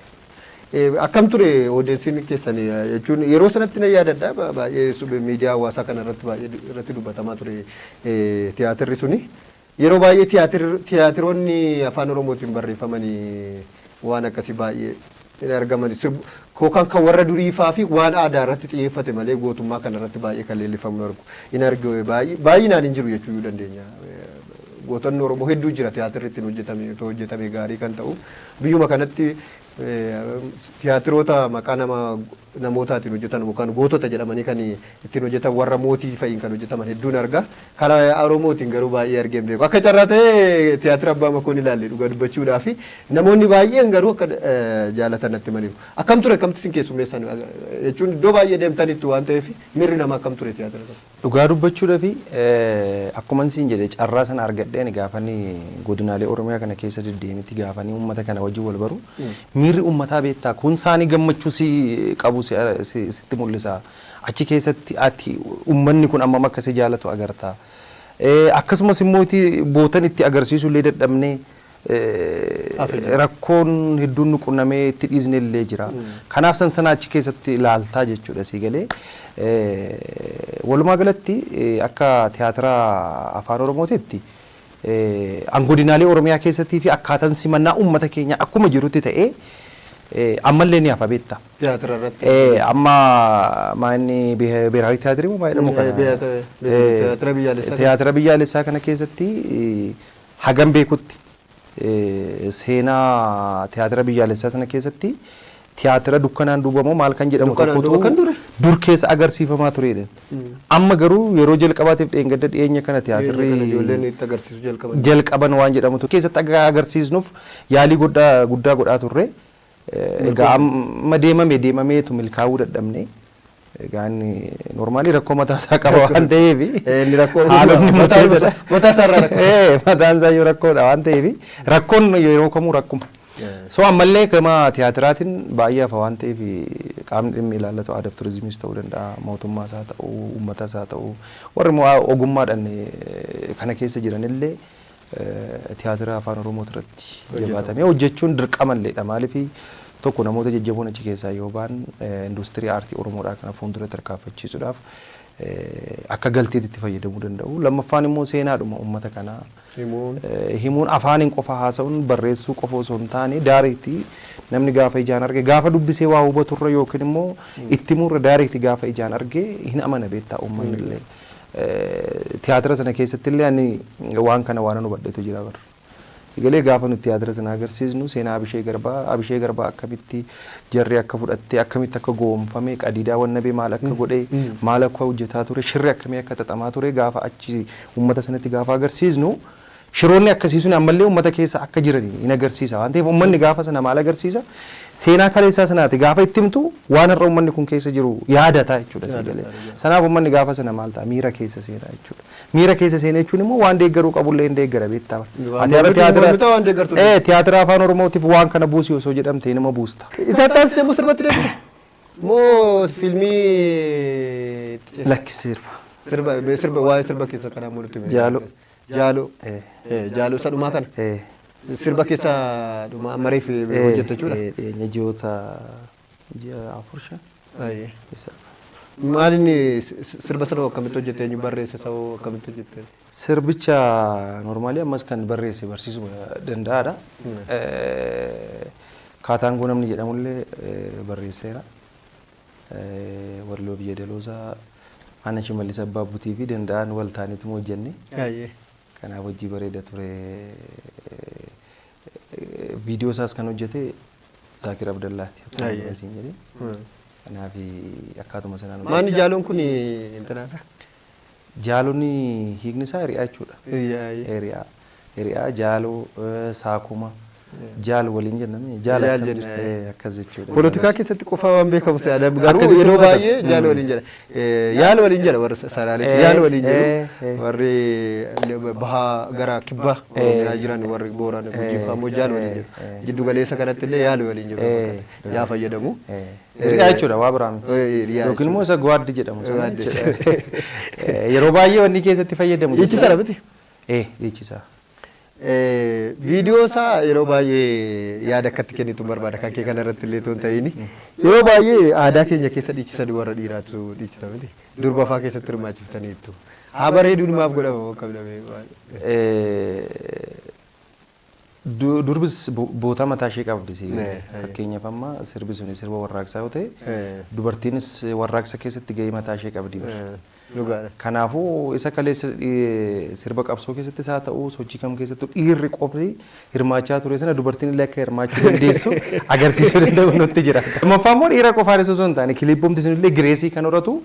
Akkam ture odeessiin keessan jechuun yeroo sanatti na yaadadha, baay'ee miidiyaa hawaasaa kana irratti baay'ee irratti dubbatamaa ture tiyaatirri suni. Yeroo baay'ee tiyaatiroonni afaan Oromootiin barreeffamanii waan akkasii baay'ee hin argaman. Yookaan kan warra durii faa fi waan aadaa irratti xiyyeeffate malee gootummaa kana irratti baay'ee kan leellifamu argu. Hin argu, baay'inaan hin jiru jechuu dandeenya. Gootonni Oromoo hedduu jira, tiyaatirri ittiin hojjetame otoo hojjetame gaarii kan ta'u. Biyyuma kanatti tiyaatiroota maqaa nama namootaatiin hojjetan yookaan gootota jedhamanii kan ittiin hojjetan, warra mootii fa'iin kan hojjetaman hedduun arga. Karaa Oromootiin garuu baay'ee argee hin beeku. Akka carraa ta'ee tiyaatira Abbaa Makoon ilaalle dhugaa dubbachuudhaaf, namoonni baay'een garuu akka jaalatan natti himaniiru. Akkam ture, akkamti isin keessummeessan jechuun, iddoo baay'ee deemtanitti waan ta'eef, miirri namaa akkam ture tiyaatira sana? Dhugaa dubbachuudhaaf, akkuma siin jedhe, carraa sana argadheen gaafanii godinaalee Oromiyaa kana keessa deddeemiti gaafanii uummata kana wajjin wal baru, miirri uummataa beektaa kun isaanii gammachuu si qabu sitti mul'isa. Achi keessatti ati uummanni kun ammam akka si jaalatu agarta. Akkasumas immoo bootan itti agarsiisuu illee dadhabnee rakkoon hedduun nu qunnamee itti dhiisne illee jira. Kanaaf san sana achi keessatti ilaaltaa jechuudha sii galee. Walumaa galatti akka tiyaatira afaan Oromootitti an godinaalee Oromiyaa keessattii fi akkaataan simannaa uummata keenya akkuma jirutti ta'ee ammallee ni hafa beekta. Tiyaatira irratti. Amma maanni ብሔራዊ tiyaatirii moo maal jedhamu kana? Tiyaatira biyyaalessaa. Tiyaatira biyyaalessaa kana keessatti hagam beekutti seenaa tiyaatira biyyaalessaa sana keessatti tiyaatira dukkanaan duubamoo maal kan jedhamu Dukkanaan duuba kan dure? Dur keessa agarsiifamaa turedha. Amma garuu yeroo jalqabaatiif dheengadda dhiyeenya kana Ijoolleen tiyaatirri itti agarsiisuu jalqaban. Jalqaban waan jedhamutu keessatti akka agarsiisnuuf yaalii guddaa guddaa godhaa turre. Egaa amma deemame deemameetu milkaa'uu dadhabne. Egaa inni normally rakkoo mataa isaa qaba waan ta'eef Inni rakkoo haalonni murteessadha. Mataa isaarraa rakkoo. Mataan isaa iyyuu rakkoodha waan ta'eef, rakkoon yeroo kamuu rakkuma. So ammallee gama tiyaatiraatiin baay'ee hafa waan ta'eef, qaamni dhimmi ilaallatu aadaa fi turizimiis ta'uu danda'a, mootummaas haa ta'u, uummatas haa ta'u, warri immoo ogummaadhaan kana keessa jiranillee tiyaatira afaan Oromoo irratti jabaatamee hojjechuun dirqamalleedha. Maaliif, tokko namoota jajjaboon achi keessaa yoo ba'an industirii aartii Oromoodhaa kana fuuldura tarkaanfachiisuudhaaf akka galteetti itti fayyadamuu danda'u. Lammaffaan immoo seenaadhuma uummata kanaa Himuun. Himuun, afaaniin qofa haasa'uun, barreessuu qofa osoo hin taane, direct namni gaafa ijaan arge, gaafa dubbisee waa hubaturra yookiin immoo itti himurra, direct gaafa ijaan arge hin amana beektaa uummanni illee. Tiyaatira sana keessatti illee ani waan kana waan hubadhetu jira bara. Egalee gaafa nuti tiyaatira sana agarsiisnu seenaa Abishee Garbaa, Abishee Garbaa akkamitti jarri akka fudhattee, akkamitti akka goonfame, qadiidaa wannabee maal akka godhe, maal akka hojjetaa ture, shirri akkamii akka xaxamaa ture gaafa achi uummata sanatti gaafa agarsiisnu, shiroonni akkasii sun ammallee uummata keessa akka jiran hin agarsiisa waan ta'eef, uummanni gaafa sana maal agarsiisa, seenaa kaleessaa sanaati gaafa itti himtu, waan har'a uummanni kun keessa jiru yaadata jechuudha sii galee. Sanaaf uummanni gaafa sana maal ta'a, miira keessa seenaa jechuudha. Miira keessa seenaa jechuun immoo waan deeggaruu qabullee hin deeggara beektaa. Waan Ati har'a mormitu tiyaatira waan deeggartu. Tiyaatira afaan Oromootiif waan kana buusi osoo jedhamte nama buusta. Isa taasise moo sirbatti deebite? Moo fiilmii? Lakki, sirba. Sirba, sirba, waa'ee sirba keessa kanaa moo nutti himi? Jaaloo. Jaaloo. Jaaloo isa dhumaa kana. Sirba keessa dhumaa mareef hojjette jechuudha. Dhiyeenya ji'oota ji'a 4 5 isa. Maal inni sirba sana akkamitti hojjette, eenyu barreesse, isa hoo akkamitti hojjette? Sirbicha normally ammas kan barreesse barsiisuu danda'aadha. Kaataangoo namni jedhamullee barreesseera. Walloo biyya Daloosaa Ana Shimallis Abbaa Butii fi danda'an wal ta'aniitu hojjenne. Kanaaf hojii bareeda ture. Viidiyoo isaas kan hojjete Zaakir Abdallaati. Akkuma dura siin jedhe. Kanaaf akkaatuma sanaan Maanni jaaloon kun intanaadha? Jaalonni hiikni isaa hiriyaa jechuudha. Hiriyaa. Hiriyaa. Hiriyaa, jaaloo, saakuma. Jaal waliin jenname. Jaal Jaal akkam jenna, jirta, akkas jechuudha. Poolitikaa keessatti qofa waan beekamu se'adha. Garuu Akkasitti yeroo hubatan. baay'ee jaal waliin jedha. Yaal waliin jedha warra Salaaleetti. Yaal waliin jedhu. Warri bahaa gara kibbaa Oromiyaa jiran, warri Boorana, Gujii fa'aa immoo jaal waliin jedhu. Jiddu galeessa kanatti illee yaal waliin jedhu. Yaa fayyadamu. Hiriyaa jechuudha, waa biraa miti. Hiriyaa. Yookiin immoo isa gwaaddi jedhamu sana Gwaaddi. jechuudha. Yeroo baay'ee wanni keessatti fayyadamu. Dhiichisaadha miti? Dhiichisaa. Viidiyoo isaa yeroo baay'ee yaada akkatti kennitu barbaada kan kee kana irratti illee otoo hin ta'in. Yeroo baay'ee aadaa keenya keessa dhiichisanii warra dhiiraatu dhiichisa miti. Durba fa'aa keessatti hirmaachiftaniittu. Haa bareeduun maaf godhama bakka dhabee? Durbis boota mataa ishee qabdi si. Fakkeenyaaf, amma sirbi suni sirba warraaqsaa yoo ta'e, dubartiinis warraaqsa keessatti gahee mataa ishee qabdi. Kanaafuu isa kaleessa sirba qabsoo keessattis haa ta'u, sochii kam keessattuu dhiirri qofti hirmaachaa ture sana dubartiin illee akka hirmaachuu dandeessu agarsiisuu danda'u nutti jira. Lammaffaa immoo, dhiira qofaanis osoo hin taane, kiliippumti sunillee grace kan horatu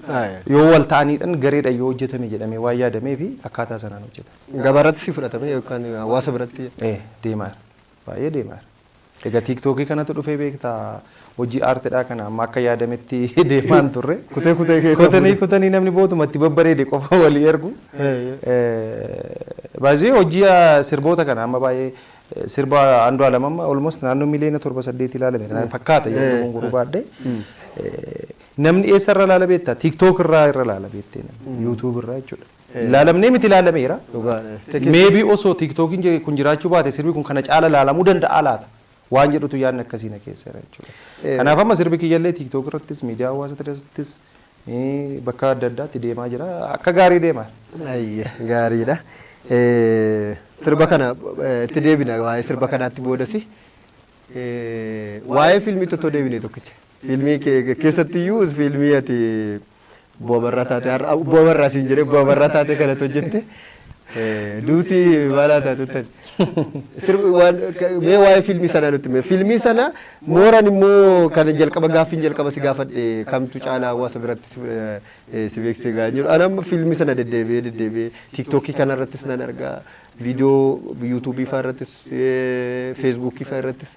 yoo wal ta'aniidhaan gareedhaan yoo hojjetame jedhamee waan yaadamee fi akkaataa sanaan hojjetame. Gabaarratti si fudhatame yookaan hawaasa biratti? Deemaa jira. Baay'ee deemaa jira. Egaa TikTokii kanatu dhufee, beektaa, hojii aartiidhaa kana amma akka yaadametti deemaa hin turre. Kutee kutee keessa. Kutanii kutanii namni bootumatti babbareede qofa walii ergu. Baay'ee hojii sirboota kana amma baay'ee sirba Andu'aalam amma almost naannoo miliyoona 7-8 ilaalame fakkaata yeroo gongoruu baadhee. Namni eessa irra ilaala beektaa? TikTok irraa irra ilaala beektee namni, YouTube irraa jechuudha. Ilaalamnee miti, ilaalameera. Maybe osoo TikTokiin kun jiraachuu baate sirbi kun kana caala ilaalamuu danda'a laata waan jedhutu yaadni akkasii na keessa jira jechuudha. Kanaaf amma sirbi kiyyallee TikTok irrattis, miidiyaa hawaasaa irrattis, bakka adda addaatti deemaa jira. Akka gaarii deemaa. Gaariidha. Sirba kana itti deebina, waa'ee sirba kanaatti boodasi. Waa'ee fiilmii tokko deebine tokkicha. Fiilmii keessattiyyuu fiilmii ati bu'aa taate, har'a bu'aa siin jedhee, bu'aa taate kanatu hojjette. Duuti maalaa taate tani. Mee waa'ee fiilmii sanaa nutti hime. Fiilmii sana mooraan immoo kan jalqaba gaaffiin jalqaba si gaafadhe kamtu caalaa hawaasa biratti si beeksisee gaa jiru. Ani amma fiilmii sana deddeebi'ee deddeebi'ee TikTokii kanarrattis nan argaa. Viidiyoo YouTubeii fa'aa irrattis, Facebookii fa'aa irrattis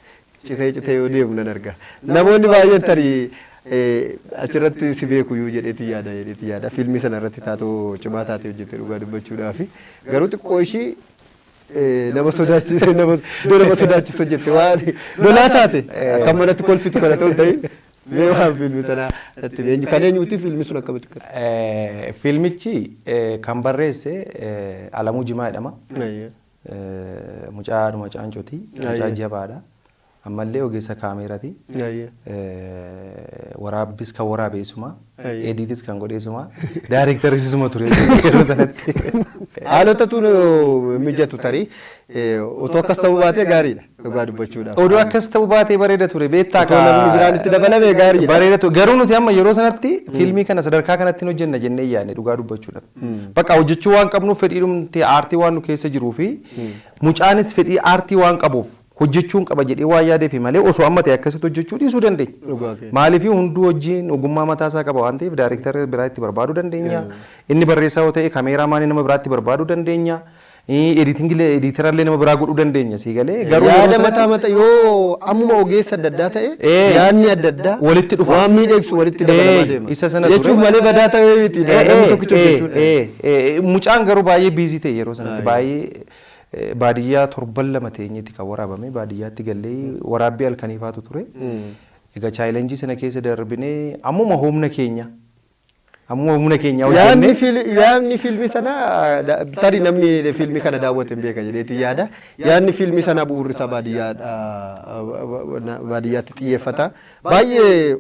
citee citee yoo deemu nan arga. Namoonni baay'een tarii achirratti si beeku iyyuu jedheeti yaada. Fiilmii sana irratti taatoo cimaa taatee hojjette dhugaa dubbachuudhaafi. Garuu xiqqoo ishii nama sodaachisu, nama sodaachisu hojjette, waan lolaa taate akka manatti kolfitu kana ta'u ta'in. Mee waan fiilmii sana natti eenyu kan eenyuti, fiilmii sun akkamitti kan? Fiilmichi kan barreesse Alamuu Jimaa jedhama. Mucaadhuma Caancooti. Mucaa jabaadha. Ammallee ogeessa kaameeraati. Waraabbis kan waraabe isuma. Editis kan godhe isuma. Daareektaris isuma ture yeroo sanatti. Haalotatu mijatu, tarii otoo akkas ta'uu baatee gaariidha dhugaa dubbachuudhaaf. Oduu akkas ta'uu baatee bareeda ture, beektaa. Otoo namni biraan itti dabalame gaariidha. Bareeda ture. Garuu nuti amma yeroo sanatti fiilmii kana sadarkaa kanatti hin hojjenna jennee yaadne dhugaa dubbachuudhaaf. Bakka hojjechuu waan qabnuuf, fedhiidhumti aartii waan nu keessa jiruu fi mucaanis fedhii aartii waan qabuuf hojjechuun qaba jedhee waan yaadeef malee, osoo amma ta'e akkasitti hojjechuu dhiisuu dandeenya. Maaliif, hunduu hojiin ogummaa mataa isaa qaba waan ta'eef, daayireektara biraa itti barbaaduu dandeenya. Inni barreessaa yoo ta'e, kameeraamaanii nama biraatti barbaaduu dandeenya. Editingillee, editorallee nama biraa godhuu dandeenya, sii galee. Garuu yaada mataa mataa yoo ammuma ogeessa adda addaa ta'e, yaadni adda addaa walitti dhufa. Waan miidhagsu walitti dabalamaa deema. Isa sana jechuuf malee badaa ta'ee miti namni tokkicha hojjechuudha. Mucaan garuu baay'ee busy ta'e yeroo sanatti, baay'ee baadiyyaa torban 2 teenyetti kan waraabame, baadiyyaatti gallee waraabbii halkaniifaatu ture. Egaa challenge sana keessa darbinee ammuma humna keenya hojjennee. Yaadni fiilmii sanaa, tarii namni fiilmii kana daawwate hin beeka jedheeti yaada. Yaadni fiilmii sanaa bu'uurri isaa baadiyyaatti xiyyeeffata. Baay'ee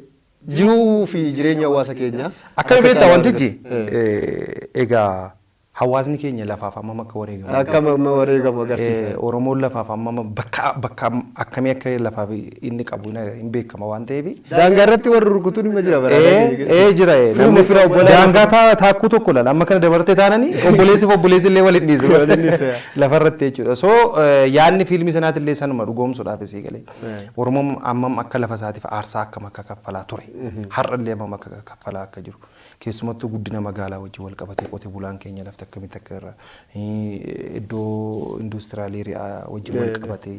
jiruu fi jireenya hawaasa keenyaa. Akkami beektaa, wantichi egaa hawaasni keenya lafaaf hammam akka wareegamu. Akkam amma wareegamu agarsiisa. Oromoon lafaaf hammam bakka bakka akkamii akka lafaaf inni qabu hin beekama waan ta'eef. Daangaa irratti warri rukutuun dhimma jira bara. Ee, jira. Firuma fira, obbolaa. Daangaa taakkuu tokko laala amma kana dabartee taananii obboleessiif obboleessi illee waliin dhiisu. Waliin dhiisu. Lafarratti jechuudha. So yaadni fiilmii sanaati illee sanuma dhugoomsuudhaaf isii galee. Oromoon hammam akka lafa isaatiif aarsaa akkam akka kaffalaa ture. Har'a illee hammam akka kaffalaa akka jiru. Keessumattuu guddina magaalaa wajjin wal qabatee qote bulaan keenya lafti akkamitti akka irra iddoo industrial area wajjin wal qabatee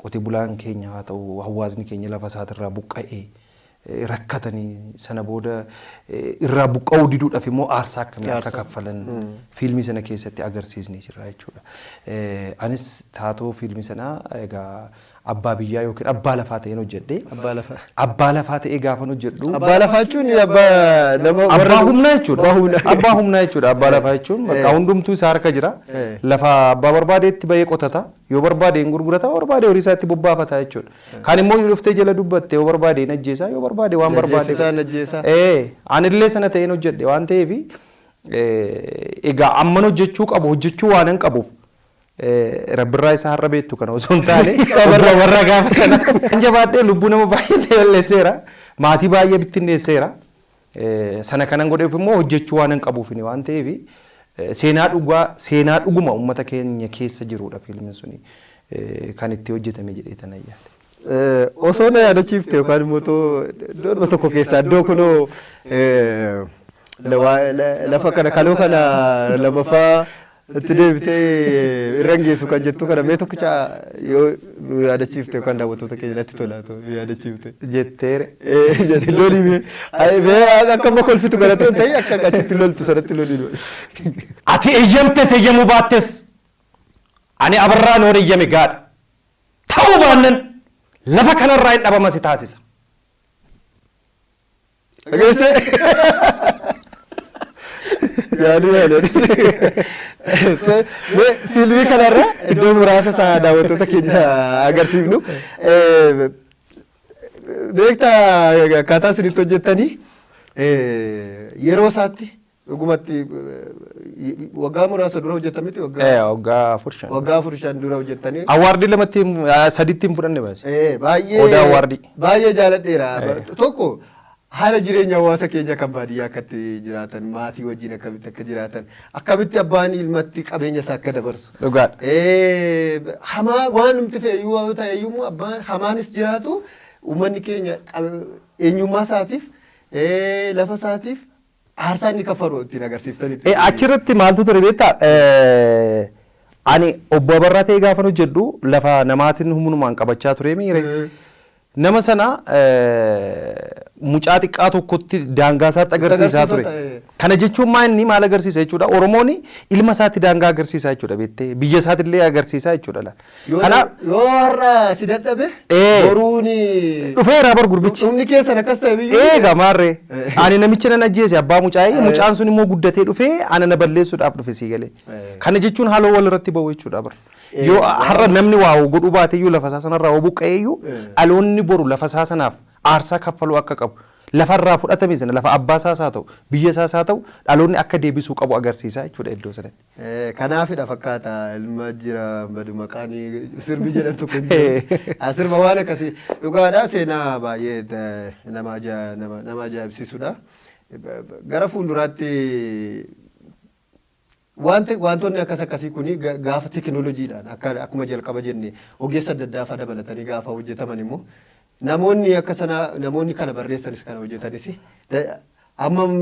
qote bulaan keenya haa ta'u, hawaasni keenya lafa isaatirraa buqqa'ee rakkatanii, sana booda irraa buqqa'uu diduudhaaf immoo aarsaa akkamii akka kaffalan fiilmii sana keessatti agarsiisnee jirra jechuudha. Anis taatoo fiilmii sanaa egaa Abbaa biyyaa yookiin abbaa lafaa ta'een hojjedhe. Abbaa lafaa. Abbaa lafaa ta'ee gaafan hojjedhu. Abbaa lafaa jechuun abbaa nama Abbaa humnaa jechuudha. Abbaa humnaa. Abbaa humnaa jechuudha. Abbaa lafaa jechuun bakka hundumtuu isaa harka jira. Lafa abbaa barbaadeetti bahee qotata. Yoo barbaade hin gurgurata, yoo barbaade horii isaatti bobbaafata jechuudha. Kan immoo dhuftee jala dubbatte yoo barbaade hin ajjeesa, yoo barbaade waan barbaade. Ajjeesisaa hin ajjeesa. Anillee sana ta'een hojjedhe waan ta'eef egaa amman hojjechuu qabu hojjechuu waan hin qabuuf rabbirraa isaa har'a beektu kana osoo hin taane warra gaafa sana. Kan jabaadhee lubbuu nama baay'ee balleesseera. Maatii baay'ee bittinneesseera. Sana kanan godheef immoo hojjechuu waan hin qabuuf waan ta'eef seenaa dhugaa seenaa dhuguma uummata keenya keessa jirudha fiilmiin suni kan itti hojjetame jedhee tan yaada. Osoo na yaadachiifte yookaan immoo iddoo tokko keessaa iddoo kunoo lafa kana kaloo kana lamaffaa itti deebitee irra hin geessu kan jettu kana mee tokkicha yoo nu yaadachiifte yookaan daawwattoota keenya natti tola nu yaadachiifte. Jetteere. Jetti lolii mee mee akka amma kolfitu kana ta'e ta'e akka achitti loltu sanatti lolii. Ati eeyyamtes eeyyamuu baattes ani Abarraa noon eeyyame gaadha. Ta'uu baannan lafa kanarraa hin dhabama si taasisa. Dhageesse? Yaalii yaalii. Mee fiilmii kanarra iddoo muraasa isaa daawwattoota keenya agarsiifnu. Beektaa akkaataa isinitti hojjettanii yeroo isaatti dhugumatti waggaa muraasa dura hojjetamiti waggaa Waggaa 4-5. Waggaa 4-5 dura hojjettanii. Award lamatti saditti hin fudhanne baase. Baay'ee Odaa award. Baay'ee jaaladheera. Tokko haala jireenya hawaasa keenya kan baadiyyaa akkatti jiraatan, maatii wajjin akkamitti akka jiraatan, akkamitti abbaan ilmatti qabeenya isaa akka dabarsu. Dhugaadha. Hamaa waan numti fe'e iyyuu ta'e iyyuu immoo abbaan hamaanis jiraatu uummanni keenya eenyummaa isaatiif lafa isaatiif aarsaa inni kaffalu ittiin agarsiiftanitti. Achirratti maaltu ture beektaa? Ani obbo Abarraa ta'ee gaafan hojjedhu lafa namaatiin humnumaan qabachaa ture miire. Nama sana mucaa xiqqaa tokkotti daangaa isaatti agarsiisaa ture. Kana jechuun maa inni maal agarsiisa jechuudha? Oromoon ilma isaatti daangaa agarsiisaa jechuudha beektee biyya isaatti illee agarsiisaa jechuudha. Kanaaf yoo har'a si dadhabe boruuni dhufeera bar gurbichi. Dhumni keessan akkas ta'e biyyuu. Eega maarree. Ani namicha nan ajjeese abbaa mucaayee mucaan sun immoo guddatee dhufee ana na balleessuudhaaf dhufe sii galee. Kana jechuun haaloo wal irratti ba'u jechuudha bar. Yoo har'a namni waa godhuu baate iyyuu lafa isaa sanarraa yoo buqqa'e iyyuu dhaloonni boru lafa isaa sanaaf aarsaa kaffaluu akka qabu lafarraa fudhatame sana lafa abbaa isaas haa ta'u biyya isaas haa ta'u dhaloonni akka deebisuu qabu agarsiisa jechuudha iddoo sanatti. Kanaafidha fakkaata ilma jira badu maqaan sirbi jedhan tokko hin jiru. Sirba waan akkasii dhugaadha seenaa baay'ee nama ajaa'ibsiisudha. Gara fuulduraatti wanti wantoonni akkas akkasii kuni gaafa teekinooloojiidhaan akka akkuma jalqaba jenne ogeessa adda addaa fa'aa dabalatanii gaafa hojjetaman immoo namoonni akka sana namoonni kana barreessanis kana hojjetanis hammam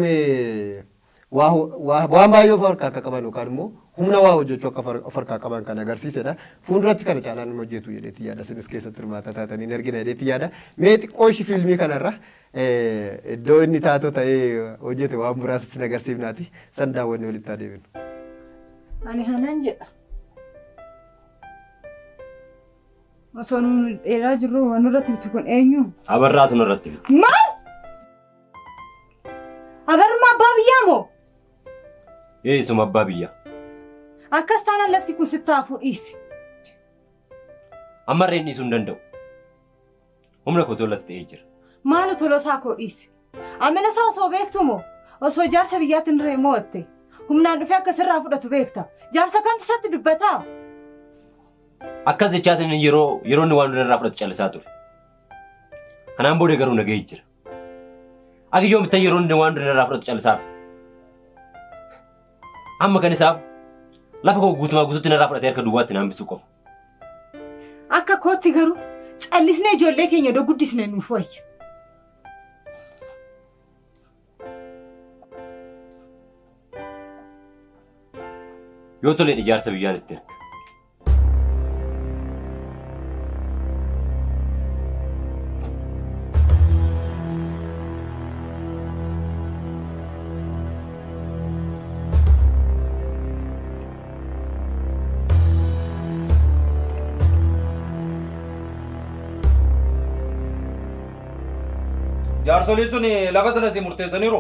waan baay'ee of harkaa akka qaban yookaan immoo humna waa hojjechuu akka of harkaa qaban kan agarsiisedha. Fuulduratti kana caalaan nama hojjetu jedheetti yaada. Isinis keessatti hirmaata taatanii hin argina jedheetti yaada. Mee xiqqoo ishii fiilmii kanarra iddoo inni taatoo ta'ee hojjete waan muraasa isin agarsiifnaati. San daawwannee walitti haa deebinu. Ani hanan jedha. Osoo nuun dheeraa jirru waan nurratti bitu kun eenyu? Abarraatu nurratti bitu. Maal? Abarruma abbaa biyyaa moo? Ee isuma abbaa biyyaa. Akkas taanaan lafti kun sitti hafuu dhiisi. Ammarree dhiisuu hin danda'u. Humna koo tolatti ta'ee jira. Maalu tolosaa koo dhiisi. Amala isaa osoo beektu moo? Osoo jaarsa biyyaatti hin dirree mo'atte. Humnaan dhufee akka sirraa fudhatu beekta. Jaarsa kamtu isatti dubbataa? Akkas jechaatiin yeroo yeroo inni waan irraa fudhatu callisaa ture. Kanaan booda garuu nagahee jira. Akka yoomittan yeroo inni waan irraa fudhatu callisaa ture. Amma kan isaaf lafa koo guutumaa guutuutti narraa fudhatee harka duwwaatti na hambisuu qofa. Akka kootti garuu callisnee ijoollee keenya odoo guddisne nuuf wayya. Yoo toleen ijaarsa biyyaan itti erga. Jaarsoliin sun lafa sana si murteessaniiru.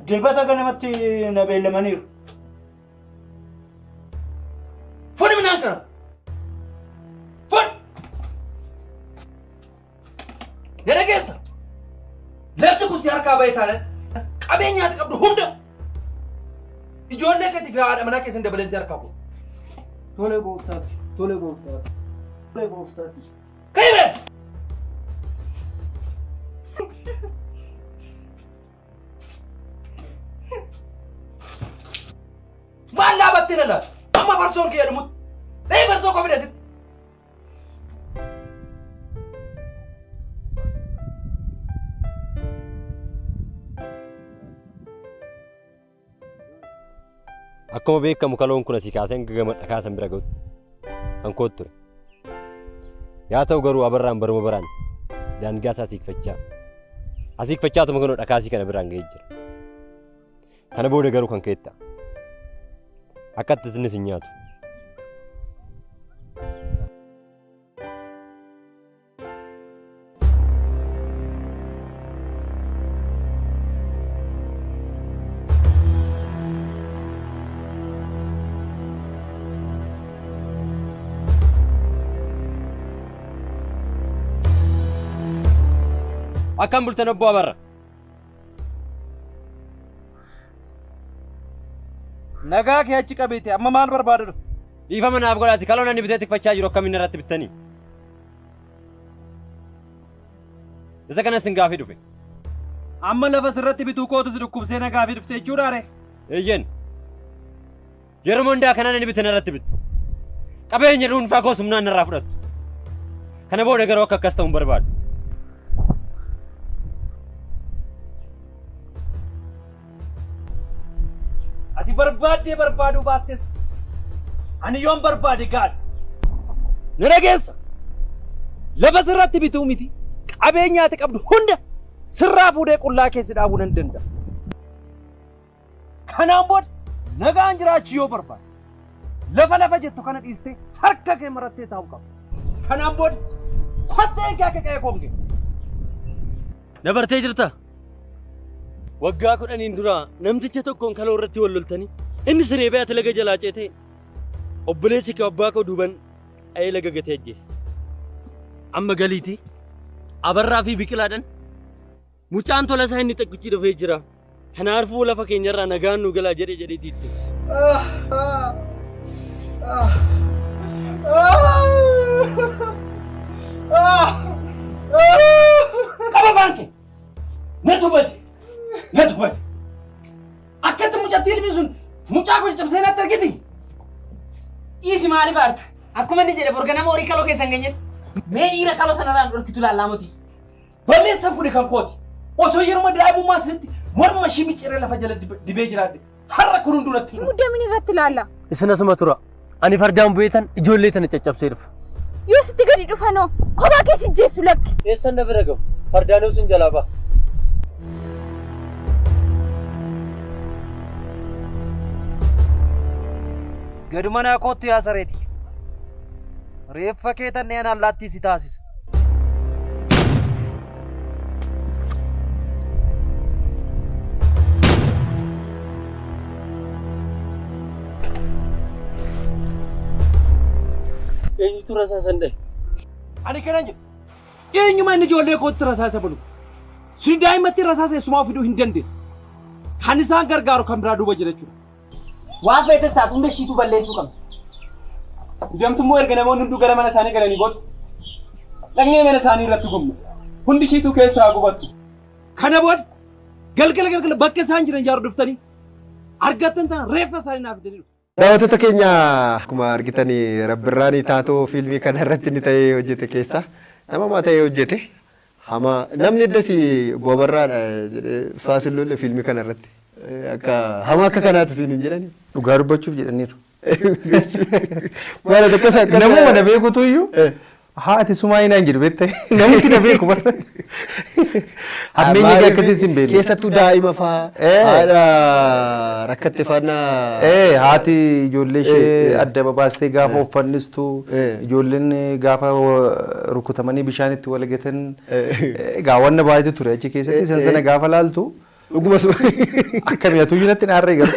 Dilbata ganamatti na beellamaniiru. Fuudhi midhaan kana. Fuudhi. Na dhageessa. Lafti kun si harkaa bahe taanaan qabeenya ati qabdu hunda ijoollee keetii fi haadha manaa keessan dabalee si harkaa fuudha. Tole gooftaati. Tole gooftaati. Tole gooftaati. Ka'i bees! Maal dhaabattee na laata? Amma farsoon kee dhumutti. Dhahee farsoo koo fide asitti. Akkuma beekamu kaloon kun asii kaasee hanga gama dhakaa san bira ga'utti kan kootu ture. Yaa ta'u garuu Abarraan baruma baraan daangaa isaa siiqfachaa asiiqfachaatuma kunoo dhakaasii kana biraan ga'ee jira. Kana booda garuu kan keetta. Akka itti isinis hin nyaatu. Akkam bultan obbo Abarra? Nagaa kee achi qabeete amma maal barbaada dhufte? Dhiifama naaf godhaati kaloon ani bitee tikfachaa jiru akkamiin irratti bittanii? Isa kanas sin gaafii dhufe. Amma lafa sirratti bituu kootu si dhukkubsee na gaafii dhufte jechuudha ree? Eeyyeen. Yeroo hundaa kanaan ani bite narratti bittu. Qabeenya dhuunfaa koos humnaan narraa fudhattu. Kana booda garuu akka akkas ta'u hin barbaadu. Ati barbaaddee barbaaduu baattes ani yoon barbaade gaadha. Na dhageessa. Lafa sirratti bituu miti qabeenya ati qabdu hunda sirraa fuudhee qullaa keessa dhaabuu nan danda'a. Kanaan booda nagaan jiraachuu yoo barbaadde lafa lafa jettu kana dhiistee harka kee marattee taa'uu qabda. Kanaan booda kotteen kee akka qe'ee koo hin geenye. Na bartee jirta? Waggaa kudhaniin dura namticha tokkoon kaloo irratti wal loltanii inni siree ba'e ati laga jalaa ceetee obboleessi kee abbaa koo duuban dha'ee laga gatee ajjeese. Amma galiitii Abarraa fi Biqilaadhaan mucaan Tolasaa inni xaqqichi dhufee jira. Kanaafuu lafa keenyarraa nagaan nu galaa jedhe jedheetii itti. Qaba baankee! Natu bade! Natu bade! Akkatti mucattii ilmi sun mucaa koo caccabsee natti argiti! Dhiisi maaliif aarta? Akkuma inni jedhe borga nama horii kaloo keessa hin geenyetti. Mee dhiira kaloo sanarraan dhorkitu laallaa moti. Balleessan kuni kan kooti. Osoo yeruma daa'imummaa sirriitti morma ishii micciiree lafa jala dibee jiraadhe. Har'a kun hunduu natti hin dhufu. Muddamin irratti ilaalla. Isin asuma tura. Ani fardaan bu'eetan ijoollee tana caccabsee dhufa. Yoo sitti gadi dhufanoo kophaa kee si jeessu lakki. Eessan na bira gahu? Fardaanuu sin jalaa baha. Gadu manaa koottu yaa sareeti. Reeffa kee tanneen allaattii si taasisa. Eenyutu rasaasan dhahe? Ani kanan jedhu. Eenyuma inni ijoollee kootti rasaasa banu. Suni daa'imatti rasaasa eessumaa fiduu hin dandeenye. Kan isaan gargaaru kan biraa duuba jira jechuudha. Waan feetes taatu hunda ishiituu balleessuu qabna. Didamtu immoo erga namoonni hunduu gara mana isaanii galanii booda dhaqnee mana isaanii irratti gubna. Hundi ishiituu keessa haa gubattu. Kana booda galgala galgala bakka isaan jiran ijaaru dhuftanii argattan tana reeffa isaanii naaf fidanii dhufu. Daawwattoota keenya akkuma argitan Rabbirraan taatoo fiilmii kana irratti inni ta'ee hojjete keessaa nama hamaa ta'ee hojjete. Hamaa namni eddas Bobarraadha jedhee Faasil Lolle fiilmii kana irratti akka hamaa akka kanaatu siin hin jedhani. Dhugaa dubbachuuf jedhaniiru. Maal akkas akkas. Namuma na beekutu iyyuu haa ati sumaa hinaan jedhu beekte namatti na beeku bara. Hammeenyi kee akkasiis hin beekne. Keessattuu daa'ima faa haadha rakkatte faana. Haati ijoollee ishee adda babaastee gaafa uffannistu, ijoolleen gaafa rukutamanii bishaanitti wal gatan, egaa wanna baay'eetu ture achi keessatti. Isan sana gaafa laaltu Dhuguma akkami atuyyuu natti hin aarree garuu.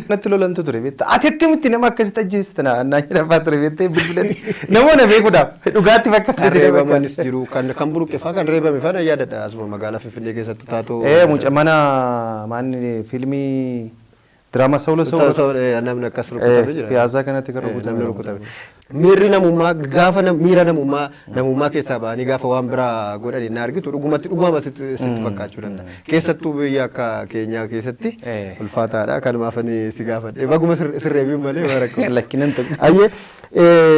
Natti lolantu ture beektaa. Ati akkamitti nama akkasitti ajjeesta naan jedhafaa ture beektee bilbilanii. Namoota beekuudhaaf dhugaatti Kan fakkaatee reebamanis jiru, kan buruqe faa, kan reebame faa nan yaadadha, asuma magaalaa Finfinnee keessatti taatoo. Mucaa mana maanni fiilmii diraamaa Sawula Sawula. Namni akkas rukutame jira. Piyaasaa kanatti kan rukutame. Namni rukutame. Miirri namummaa gaafa miira namummaa keessaa ba'anii gaafa waan biraa godhanii na argitu, dhugumatti dhuguma sitti fakkaachuu danda'a. Keessattuu biyya akka keenyaa keessatti ulfaataadha. Kanumaaf ani si gaafadhe. Baguma sirreebiin malee waan rakkoo. Lakkinan ta'u. Ayyee.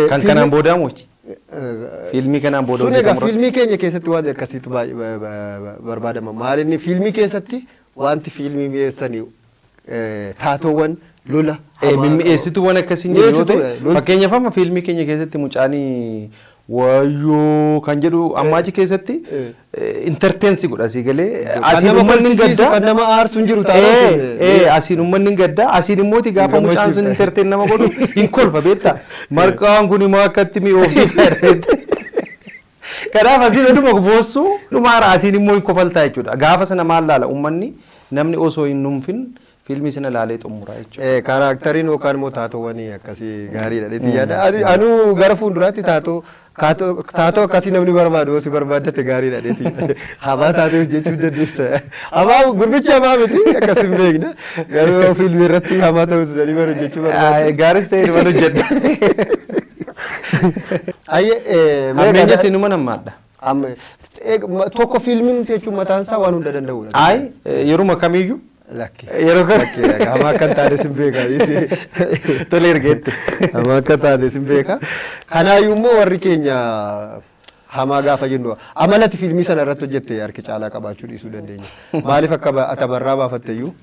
Kan kanaan boodaa mochi. Fiilmii kanaan booda Sun egaa hojjetamu irratti. Fiilmii keenya keessatti waan akkasiitu baay'ee barbaadama. Maal inni fiilmii keessatti wanti fiilmii mi'eessanii taatoowwan lola hamaa Mimmi'eessituuwwan akkasii hin jiru yoo ta'e, Mi'eessituu, fakkeenyaaf amma fiilmii keenya keessatti mucaanii wayyoo kan jedhu amma achi keessatti entertain godha asii galee Kan asiin nama uummanni hin kolfisiisu, gaddaa kan nama aarsu hin jiru taanaan. Asiin uummanni hin gaddaa, asiin immooti gaafa mucaan sun Gammachiifta. entertain nama godhu hin kolfa beektaa, marqaan kun immoo akkatti mi'oofti. Kanaaf asiin oduma boossu dhumaara, asiin immoo hin kofaltaa jechuudha. Gaafa sana maal laala uummanni? Namni osoo hin nuunfin fiilmii sana laalee xumura jechuudha. Characteriin yookaan immoo taatoowwan akkasii gaariidha dheetti yaada. Anuu gara fuulduraatti taatoo akkasii namni barbaadu yoo si barbaaddate gaariidha dheetti. Hamaa taatee hojjechuu dandeessa. Hamaa gurbichi hamaa miti, akkas hin beekna. Garuu yoo fiilmii irratti hamaa ta'us jedhanii bara hojjechuu barbaadu. Gaaris ta'e dhuma hojjedha. Ayyee. Hammeenya siinuma nammaadha. Amma tokko fiilmiin jechuun mataan isaa waan hunda danda'udha. Ayi, yeruma kamiyyuu. Lakki. Yeroo kam. Lakki, hamaa akka hin taane sin beeka. Tole ergeetti. Hamaa akka hin taane sin beeka. Kanaayyuu immoo warri keenya hamaa gaafa jennu amalati fiilmii sana irratti hojjette harki caalaa qabaachuu dhiisuu dandeenya. Maaliif akka ati barraa baafatte iyyuu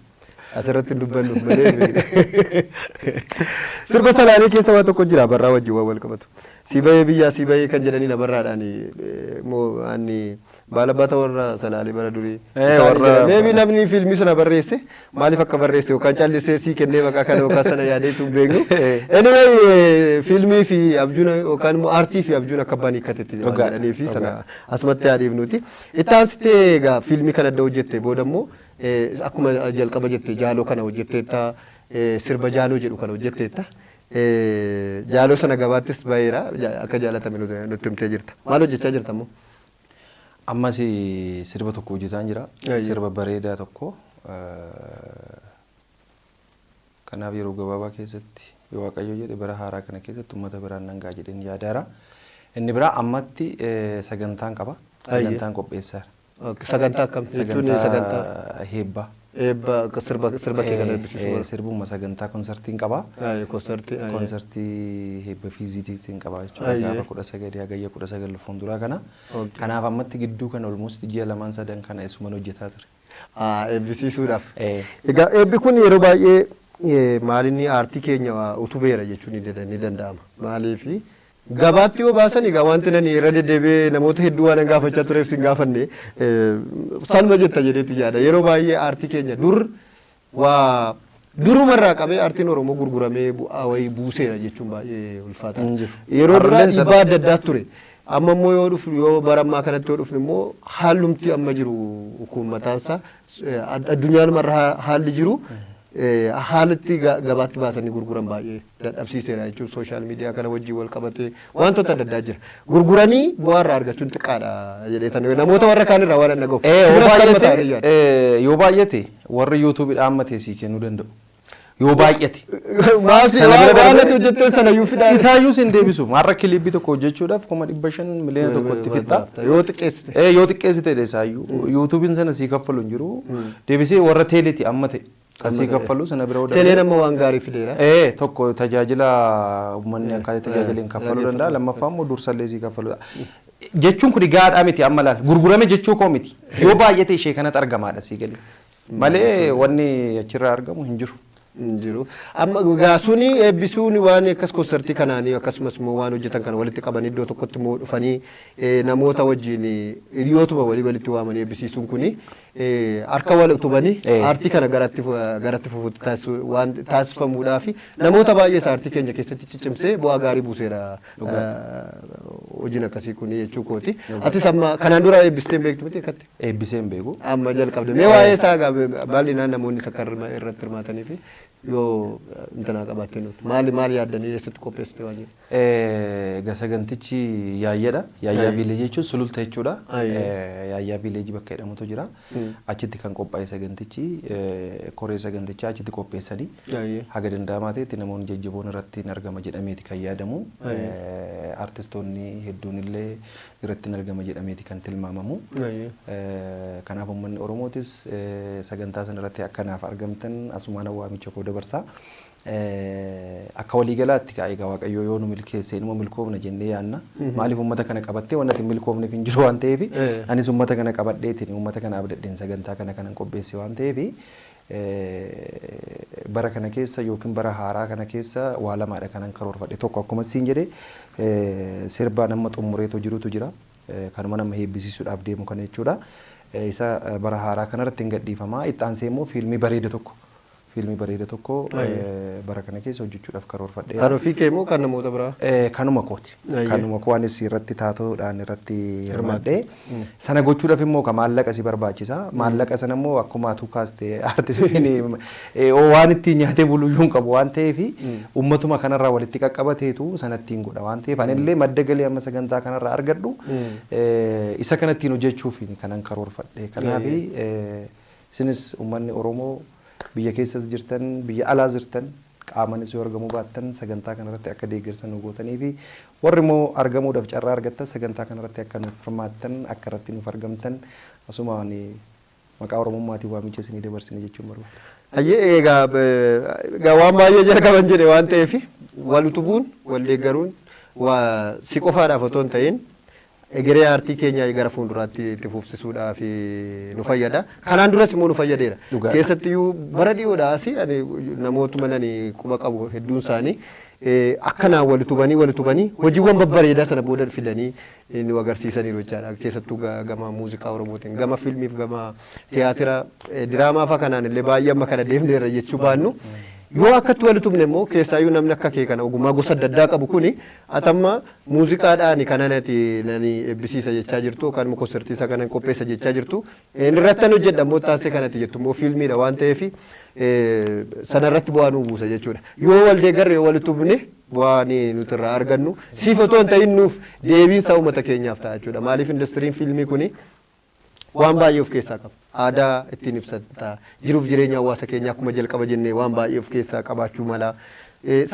asirratti hin dubbannuuf malee. Sirba Salaalee keessa waan tokko jira barraa wajjin waan wal qabatu. Si bahee biyyaa si bahee kan jedhanii namarraadhaan moo ani baalabbata warra Salaalee bara durii. Maybe namni fiilmii sana barreesse maaliif akka barreesse yookaan callisee sii kennee maqaa kana yookaan sana yaadeetu hin beeknu. Anyway, fiilmii fi abjuun yookaan immoo aartii fi abjuun akka abbaan hiikkatetti jedhanii fi sana asumatti yaadiif nuti. Itti aansitee egaa fiilmii kana adda hojjette booda immoo akkuma jalqaba jette jaaloo kana hojjetteetta, sirba jaaloo jedhu kana hojjetteetta. Jaaloo sana gabaattis baheera, akka jaalatame nutti himtee jirta. Maal hojjechaa jirta immoo? Ammas sirba tokko hojjetaan jira. Sirba bareedaa tokko. Kanaaf yeroo gabaabaa keessatti yoo Waaqayyo jedhe bara haaraa kana keessatti uummata biraan nan ga'a jedheen yaadaara. Inni biraa ammatti sagantaan qaba. Sagantaan qopheessaara. Sagantaa akkam jechuun sagantaa? Sagantaa heebbaa. Eebba sirba kee kana eebbisiisuu. Sirbuma sagantaa konsartiin qaba. Konsartii. Konsartii heebba fiiziitiin qaba jechuudha. Gaafa 19, hagayya 19 fuulduraa kana. Kanaaf ammatti gidduu kana almost ji'a lamaan sadan kana isuman hojjetaa ture. Eebbisiisuudhaaf. Egaa eebbi kun yeroo baay'ee maalinni aartii keenya utubeera jechuun ni danda'ama. Maaliifi gabaatti yoo baasan, egaa wanti nani irra deddeebi'ee namoota hedduu waan gaafachaa tureef sin gaafanne, sanuma jetta jedheetu yaada. Yeroo baay'ee aartii keenya dur waa durumarraa qabee aartiin Oromoo gurguramee bu'aa wayii buuseera jechuun baay'ee ulfaataadha. Yeroo duraa dhiibbaa adda addaa ture. Amma immoo yoo dhufnu, yoo bara ammaa kanatti yoo dhufnu immoo haalumti amma jiru kun mataansaa addunyaan marra haalli jiru haalatti gabaatti baasanii gurguran baay'ee dadhabsiiseera jechuun social media kana wajjin wal qabatee wantoota adda addaa jira. Gurguranii bu'aa irraa argachuun xiqqaadha jedhee tan namoota warra kaan irraa waan dhaga'u. Yoo baay'ate warri YouTubeii dhaammatee sii kennuu danda'u. Yoo baay'ate. Maasii waan ati hojjettee sanayyuu fidaa. Isaayyuu sin deebisu. Har'a clipii tokko hojjechuudhaaf 500,000, 1 miliyoona itti fixxa. Yoo xiqqeessite. Yoo xiqqeessite isaayyuu. YouTubeiin sana sii kaffalu hin jiru. Deebisee warra teeleeti amma ta'e. Kan sii kaffalu sana bira. Teeleen amma waan gaarii fideera. Tokko tajaajila uummanni akkaataa tajaajila hin kaffaluu danda'a. Lammaffaa immoo dursallee sii kaffaluu. Jechuun kun gaadhaa miti amma laal. Gurgurame jechuu koo miti. Yoo baay'ate ishee kanatti argamaadha sii galee. Malee wanni achirraa argamu hin jiru. Hin jiru. Amma egaa suni eebbisuun waan akkas konsartii kanaanii akkasumas immoo waan hojjetan kana walitti qaban iddoo tokkotti immoo dhufanii namoota wajjin hiriyootuma walii walitti waamanii eebbisiisuun kuni harka wal utubanii aartii kana garatti garatti fufuutti taasisu waan taasifamuudhaa fi namoota baay'ees aartii keenya keessatti ciccimsee bu'aa gaarii buuseera hojiin akkasii kuni jechuu kooti. Atis amma kanaan dura eebbistee hin beektu miti akkatti? Eebbisee hin beeku. Amma jalqabde. Mee waa'ee isaa egaa bal'inaan namoonni akka irratti hirmaatanii fi yoo intanaa qabaattee nuti maali maali yaaddanii eessatti qopheessite waan jedhu. Egaa sagantichi Yaayyaadha. Yaayyaa Viileejii jechuun Sululta jechuudha. Yaayyaa Viileejii bakka jedhamutu jira. Achitti kan qophaa'e sagantichi koree sagantichaa achitti qopheessanii haga danda'amaa ta'etti namoonni jajjaboon irratti hin argama jedhameeti kan yaadamu. Artistoonni hedduun illee irratti hin argama jedhameeti kan tilmaamamu. Kanaaf uummanni Oromootis sagantaa sana irratti akka naaf argamtan asumaan waamicha koo dabarsa. Akka waliigalaatti kaa egaa Waaqayyo yoo nu milkeesse inuma milkoofna jennee yaadna. Maaliif uummata kana qabattee waan ati hin milkoofneef hin jiru waan ta'eef anis uummata kana qabadheetiin uummata kana abdadheen sagantaa kana kanan qopheesse waan ta'eef bara kana keessa yookiin bara haaraa kana keessa waa lamaadha kanan karoorfadhe. Tokko akkuma siin jedhe sirba nama xumureetoo jirutu jira. Kanuma nama eebbisiisuudhaaf deemu kana jechuudha. Isa bara haaraa kanarratti hin gadhiifama. Itti aansee immoo fiilmii bareeda tokko fiilmii bareeda tokko bara kana keessa hojjechuudhaaf karoorfadheera. Kan ofii kee moo kan namoota biraa? Kanuma kooti. Kanuma koo anis irratti taatoodhaan irratti hirmaadhee. Sana gochuudhaaf immoo ka maallaqa si barbaachisa. Maallaqa sana immoo akkuma atuu kaaste artistiin waan ittiin nyaatee bulu iyyuu hin qabu waan ta'eef uummatuma kanarraa walitti qaqqabateetu sana ittiin godha waan ta'eef anillee madda galii amma sagantaa kanarraa argadhu isa kana ittiin hojjechuuf kanan karoorfadhe. Kanaaf isinis uummanni Oromoo biyya keessas jirtan biyya alaas jirtan qaamanis yoo argamuu baattan sagantaa kanarratti akka deeggarsa nu gootanii fi warri immoo argamuudhaaf carraa argattan sagantaa kanarratti akka nuuf hirmaattan akka irratti nuuf argamtan asumaan maqaa Oromummaatiin waamicha isinii dabarsine jechuun barbaada. Hayyee egaa waan baay'ee jalqaban jedhe waan ta'eef wal utubuun wal deeggaruun waa si qofaadhaaf otoo hin ta'in egeree aartii keenya gara fuulduraatti itti fufsisuudhaaf nu fayyada. Kanaan duras immoo nu fayyadeera. Keessattiyyuu bara dhiyoodhaa asii ani namootuma nani quba qabu hedduun isaanii akkanaan wal utubanii wal utubanii hojiiwwan babbareedaa sana booda fidanii nu agarsiisaniiru jechaadha. Keessattuu gama muuziqaa Oromootiin, gama fiilmiif, gama tiyaatira, diraamaa fa'a kanaan illee baay'ee amma kana deemneerra jechuu baannu. Yoo akkatti wal utubne immoo keessaayyuu namni akka kee kana ogummaa gosa adda addaa qabu kuni atamma muuziqaadhaan kanan ati nani eebbisiisa jechaa jirtu yookaan immoo konsertii isaa kanan qopheessa jechaa jirtu inni irratti an hojjedha immoo taasisee kanatti jettu immoo fiilmiidha waan ta'eef sana irratti bu'aa nuu buusa jechuudha. Yoo wal deeggarre yoo wal utubne bu'aa nuti irraa argannu siif otoo hin ta'in nuuf deebiinsa uummata keenyaaf ta'a jechuudha. Maaliif industiriin fiilmii kuni waan baay'ee of keessaa qaba. Aadaa ittiin ibsata. Jiruuf jireenya hawaasa keenyaa akkuma jalqaba jennee waan baay'ee of keessaa qabaachuu mala.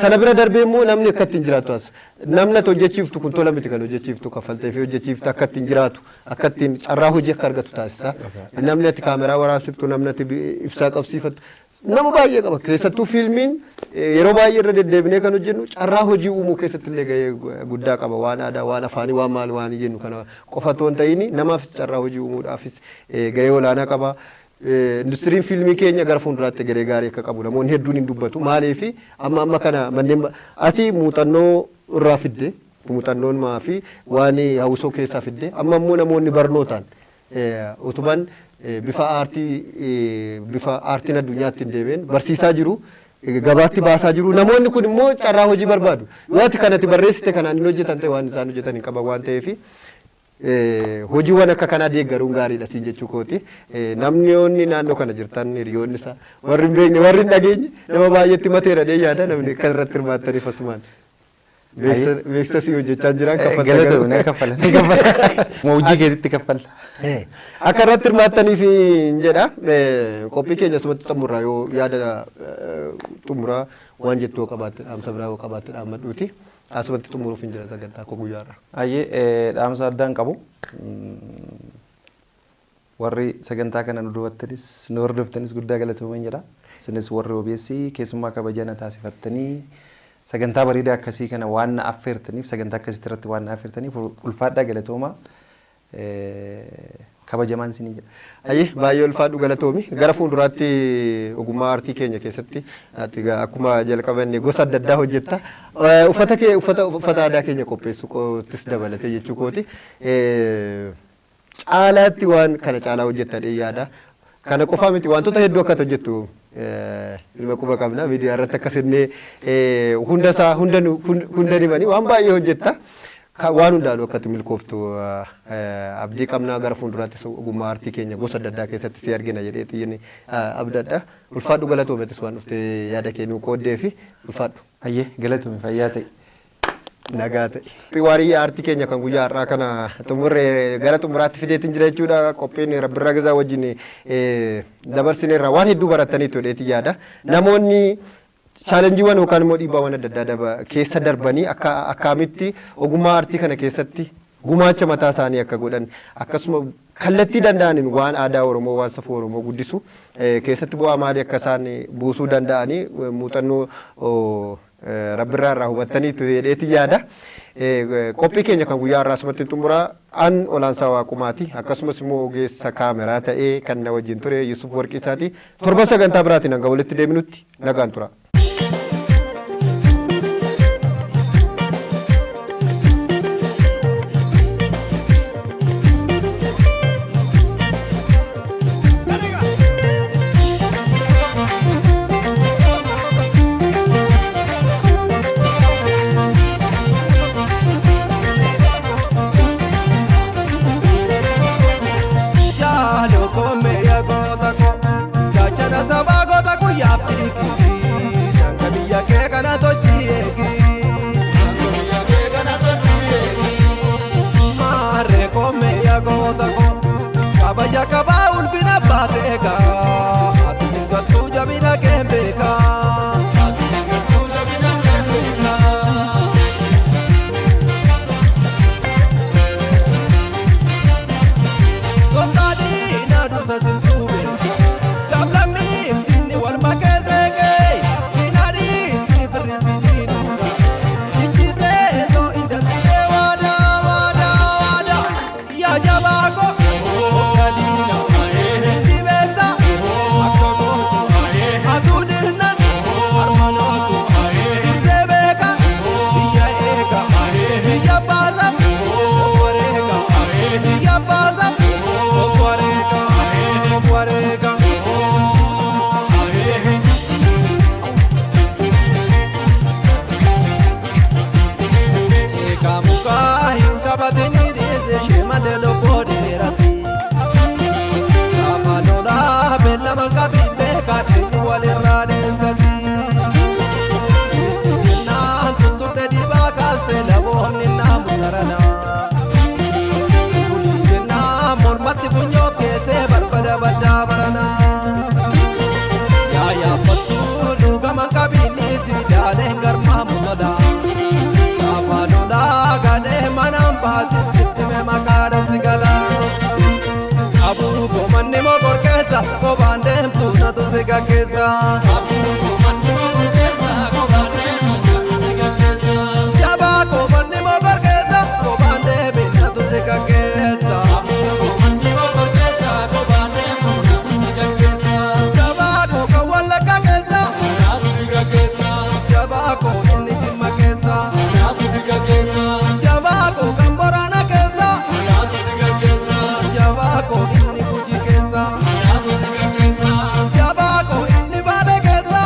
Sana bira darbee immoo namni akka ittiin jiraatu as. Namni ati hojjechiiftu kun tola miti kan hojjechiiftu kaffaltee fi hojjechiiftu akka ittiin jiraatu akka ittiin carraa hojii akka argatu taasisa. Namni ati kaameraa waraabsiftu namni ati ibsaa qabsiifattu nama baay'ee qaba. Keessattuu fiilmiin yeroo baay'ee irra deddeebinee kan hojjennu carraa hojii uumuu keessatti illee gahee guddaa qaba. Waan aadaa, waan afaanii, waan maal waan jennu kana qofa otoo hin ta'in namaafis carraa hojii uumuudhaafis gahee olaanaa qaba. Industiriin fiilmii keenya gara fuulduraatti egeree gaarii akka qabu namoonni hedduun hin dubbatu. Maaliif amma amma kana manneen ati muuxannoo irraa fidde muuxannoon maa fi waan hawwisoo keessaa fidde amma immoo namoonni barnootaan utuban bifa aartii bifa aartiin addunyaatti hin deemeen barsiisaa jiru. Gabaatti baasaa jiru. Namoonni kun immoo carraa hojii barbaadu. Yoo ati kanatti barreessite kanaan hin hojjetan ta'e waan isaan hojjetan hin qaban waan ta'eef hojiiwwan akka kanaa deeggaruun gaariidha siin jechuu kooti. Namni naannoo kana jirtan hiriyoonni isaa warri hin beekne warri hin dhageenye nama baay'eetti mateera dhee yaada namni kan irratti hirmaattaniif asumaan. Beeksisa si hojjechaa jiran kaffalta. Galatoomii na kaffala. Ni kaffala. Hojii keetitti kaffalla. Akka irratti hirmaattaniif hin jedha. Qophii keenya asumatti xumurraa yoo yaada xumuraa waan jettu yoo qabaatte dhaamsa biraa yoo qabaatte dhaammadhuuti. Asumatti xumuruuf hin jira sagantaa koo guyyaarra. Ayyee dhaamsa addaan qabu. Warri sagantaa kana nu daawwattanis nu hordoftanis guddaa galatoomaa jedha. Isinis warri OBS keessummaa kabajaa na taasifattanii sagantaa bareedaa akkasii kana waan na affeertaniif sagantaa akkasitti irratti waan na affeertaniif ulfaadhaa galatoomaa. Kabajamaan isinii jedha. Ayyee, baay'ee ulfaadhu, galatoomi. Gara fuulduraatti ogummaa aartii keenya keessatti ati egaa akkuma jalqabanne gosa adda addaa hojjetta. Uffata kee uffata aadaa keenya qopheessu qoottis dabalatee jechuu kooti. Caalaatti waan kana caalaa hojjetta jedhee yaada. Kana qofaa miti, wantoota hedduu akka ati hojjettu ilma quba qabna. Miidiyaa irratti akkasillee hunda isaa hunda hunda himanii waan baay'ee hojjetta. Waan hundaanuu akka ati milkooftu abdii qabna. Gara fuulduraattis ogummaa aartii keenya gosa adda addaa keessatti si argina jedhee xiyyin abdadha. Ulfaadhu, galatoometis waan dhuftee yaada kee nuu qooddee fi ulfaadhu. Ayyee, galatoomi, fayyaa ta'e. Nagaa ta'e. Waarii aartii keenya kan guyyaa har'aa kana xumurre gara xumuraatti fideetiin jira jechuudha. Qophiin Rabbirraa Gazaa wajjin dabarsineerra waan hedduu barataniitu jedheetiin yaada. Namoonni challengeiiwwan yookaan immoo dhiibbaawwan adda addaa keessa darbanii akka akkaamitti ogummaa aartii kana keessatti gumaacha mataa isaanii akka godhan, akkasuma kallattii danda'aniin waan aadaa Oromoo, waan safuu Oromoo guddisu keessatti bu'aa maalii akka isaan buusuu danda'anii muuxannoo Rabbirraa irraa hubattaniitu jedheetiin yaada. Qophii keenya kan guyyaa har'aa asumatti xumuraa. An Olaansaa Waaqumaati. Akkasumas immoo ogeessa kaameraa ta'ee kan na wajjin ture Yusuf Warqiisaati. Torba sagantaa biraatiin hanga walitti deebinutti nagaan tura. Jaalo koomee goota ko gaachana sabaa goota guyyaa fiigii daanga biyya kee kana tochi eegi. Maarree koomee goota ko kabaja kabaa ulfina baateega ati singattuu jabina kee beekaa. Gooftaadhiina dursa sintuu beeka. Dablamii inni wal makee seeqee inaadhii si firri si diinuudha. Ijjitee soo hin darbinee waadaa waadaa waadaa yaa jabaa ko gadiina. Si beekta akka gootu atuu dirnan harmanootu. Dursee beeka biyya eega biyya baasa wareega biyya baasa wareega wareega. Eegaa mukaa hin qabatini dhiise ishee malee lubbuu dheerati. Gaafa lolaa beellama qabi beekaa eenyu walirraa dheessati. Jennaan tutturte dibaa kaaste laboonni naamu sarana. Jennaan mormatti funyoof keessee barbada baddaa barana. Yaa yaabbattuu dhugama qabiin si jaaleen garmaamu tola. Gaafa lolaa gadhee manaan baasisitti maqaadha si gala. Abuu manni mogor keessa kophaan deemtu natu si gaggeessa. Jabaa koo manni mogor keessa kophaan deemi natu si gaggeessa. Jabaa koo kan Wallagga keessa. Jabaa koo inni Jimma keessa. Jabaa koo kan Boraana keessa. Jabaa koo inni Guji keessa. Jabaa koo inni Baale keessa.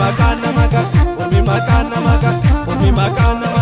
Ormi maqaan nama ga'a, ormi maqaan nama ga'a, ormi maqaan nama.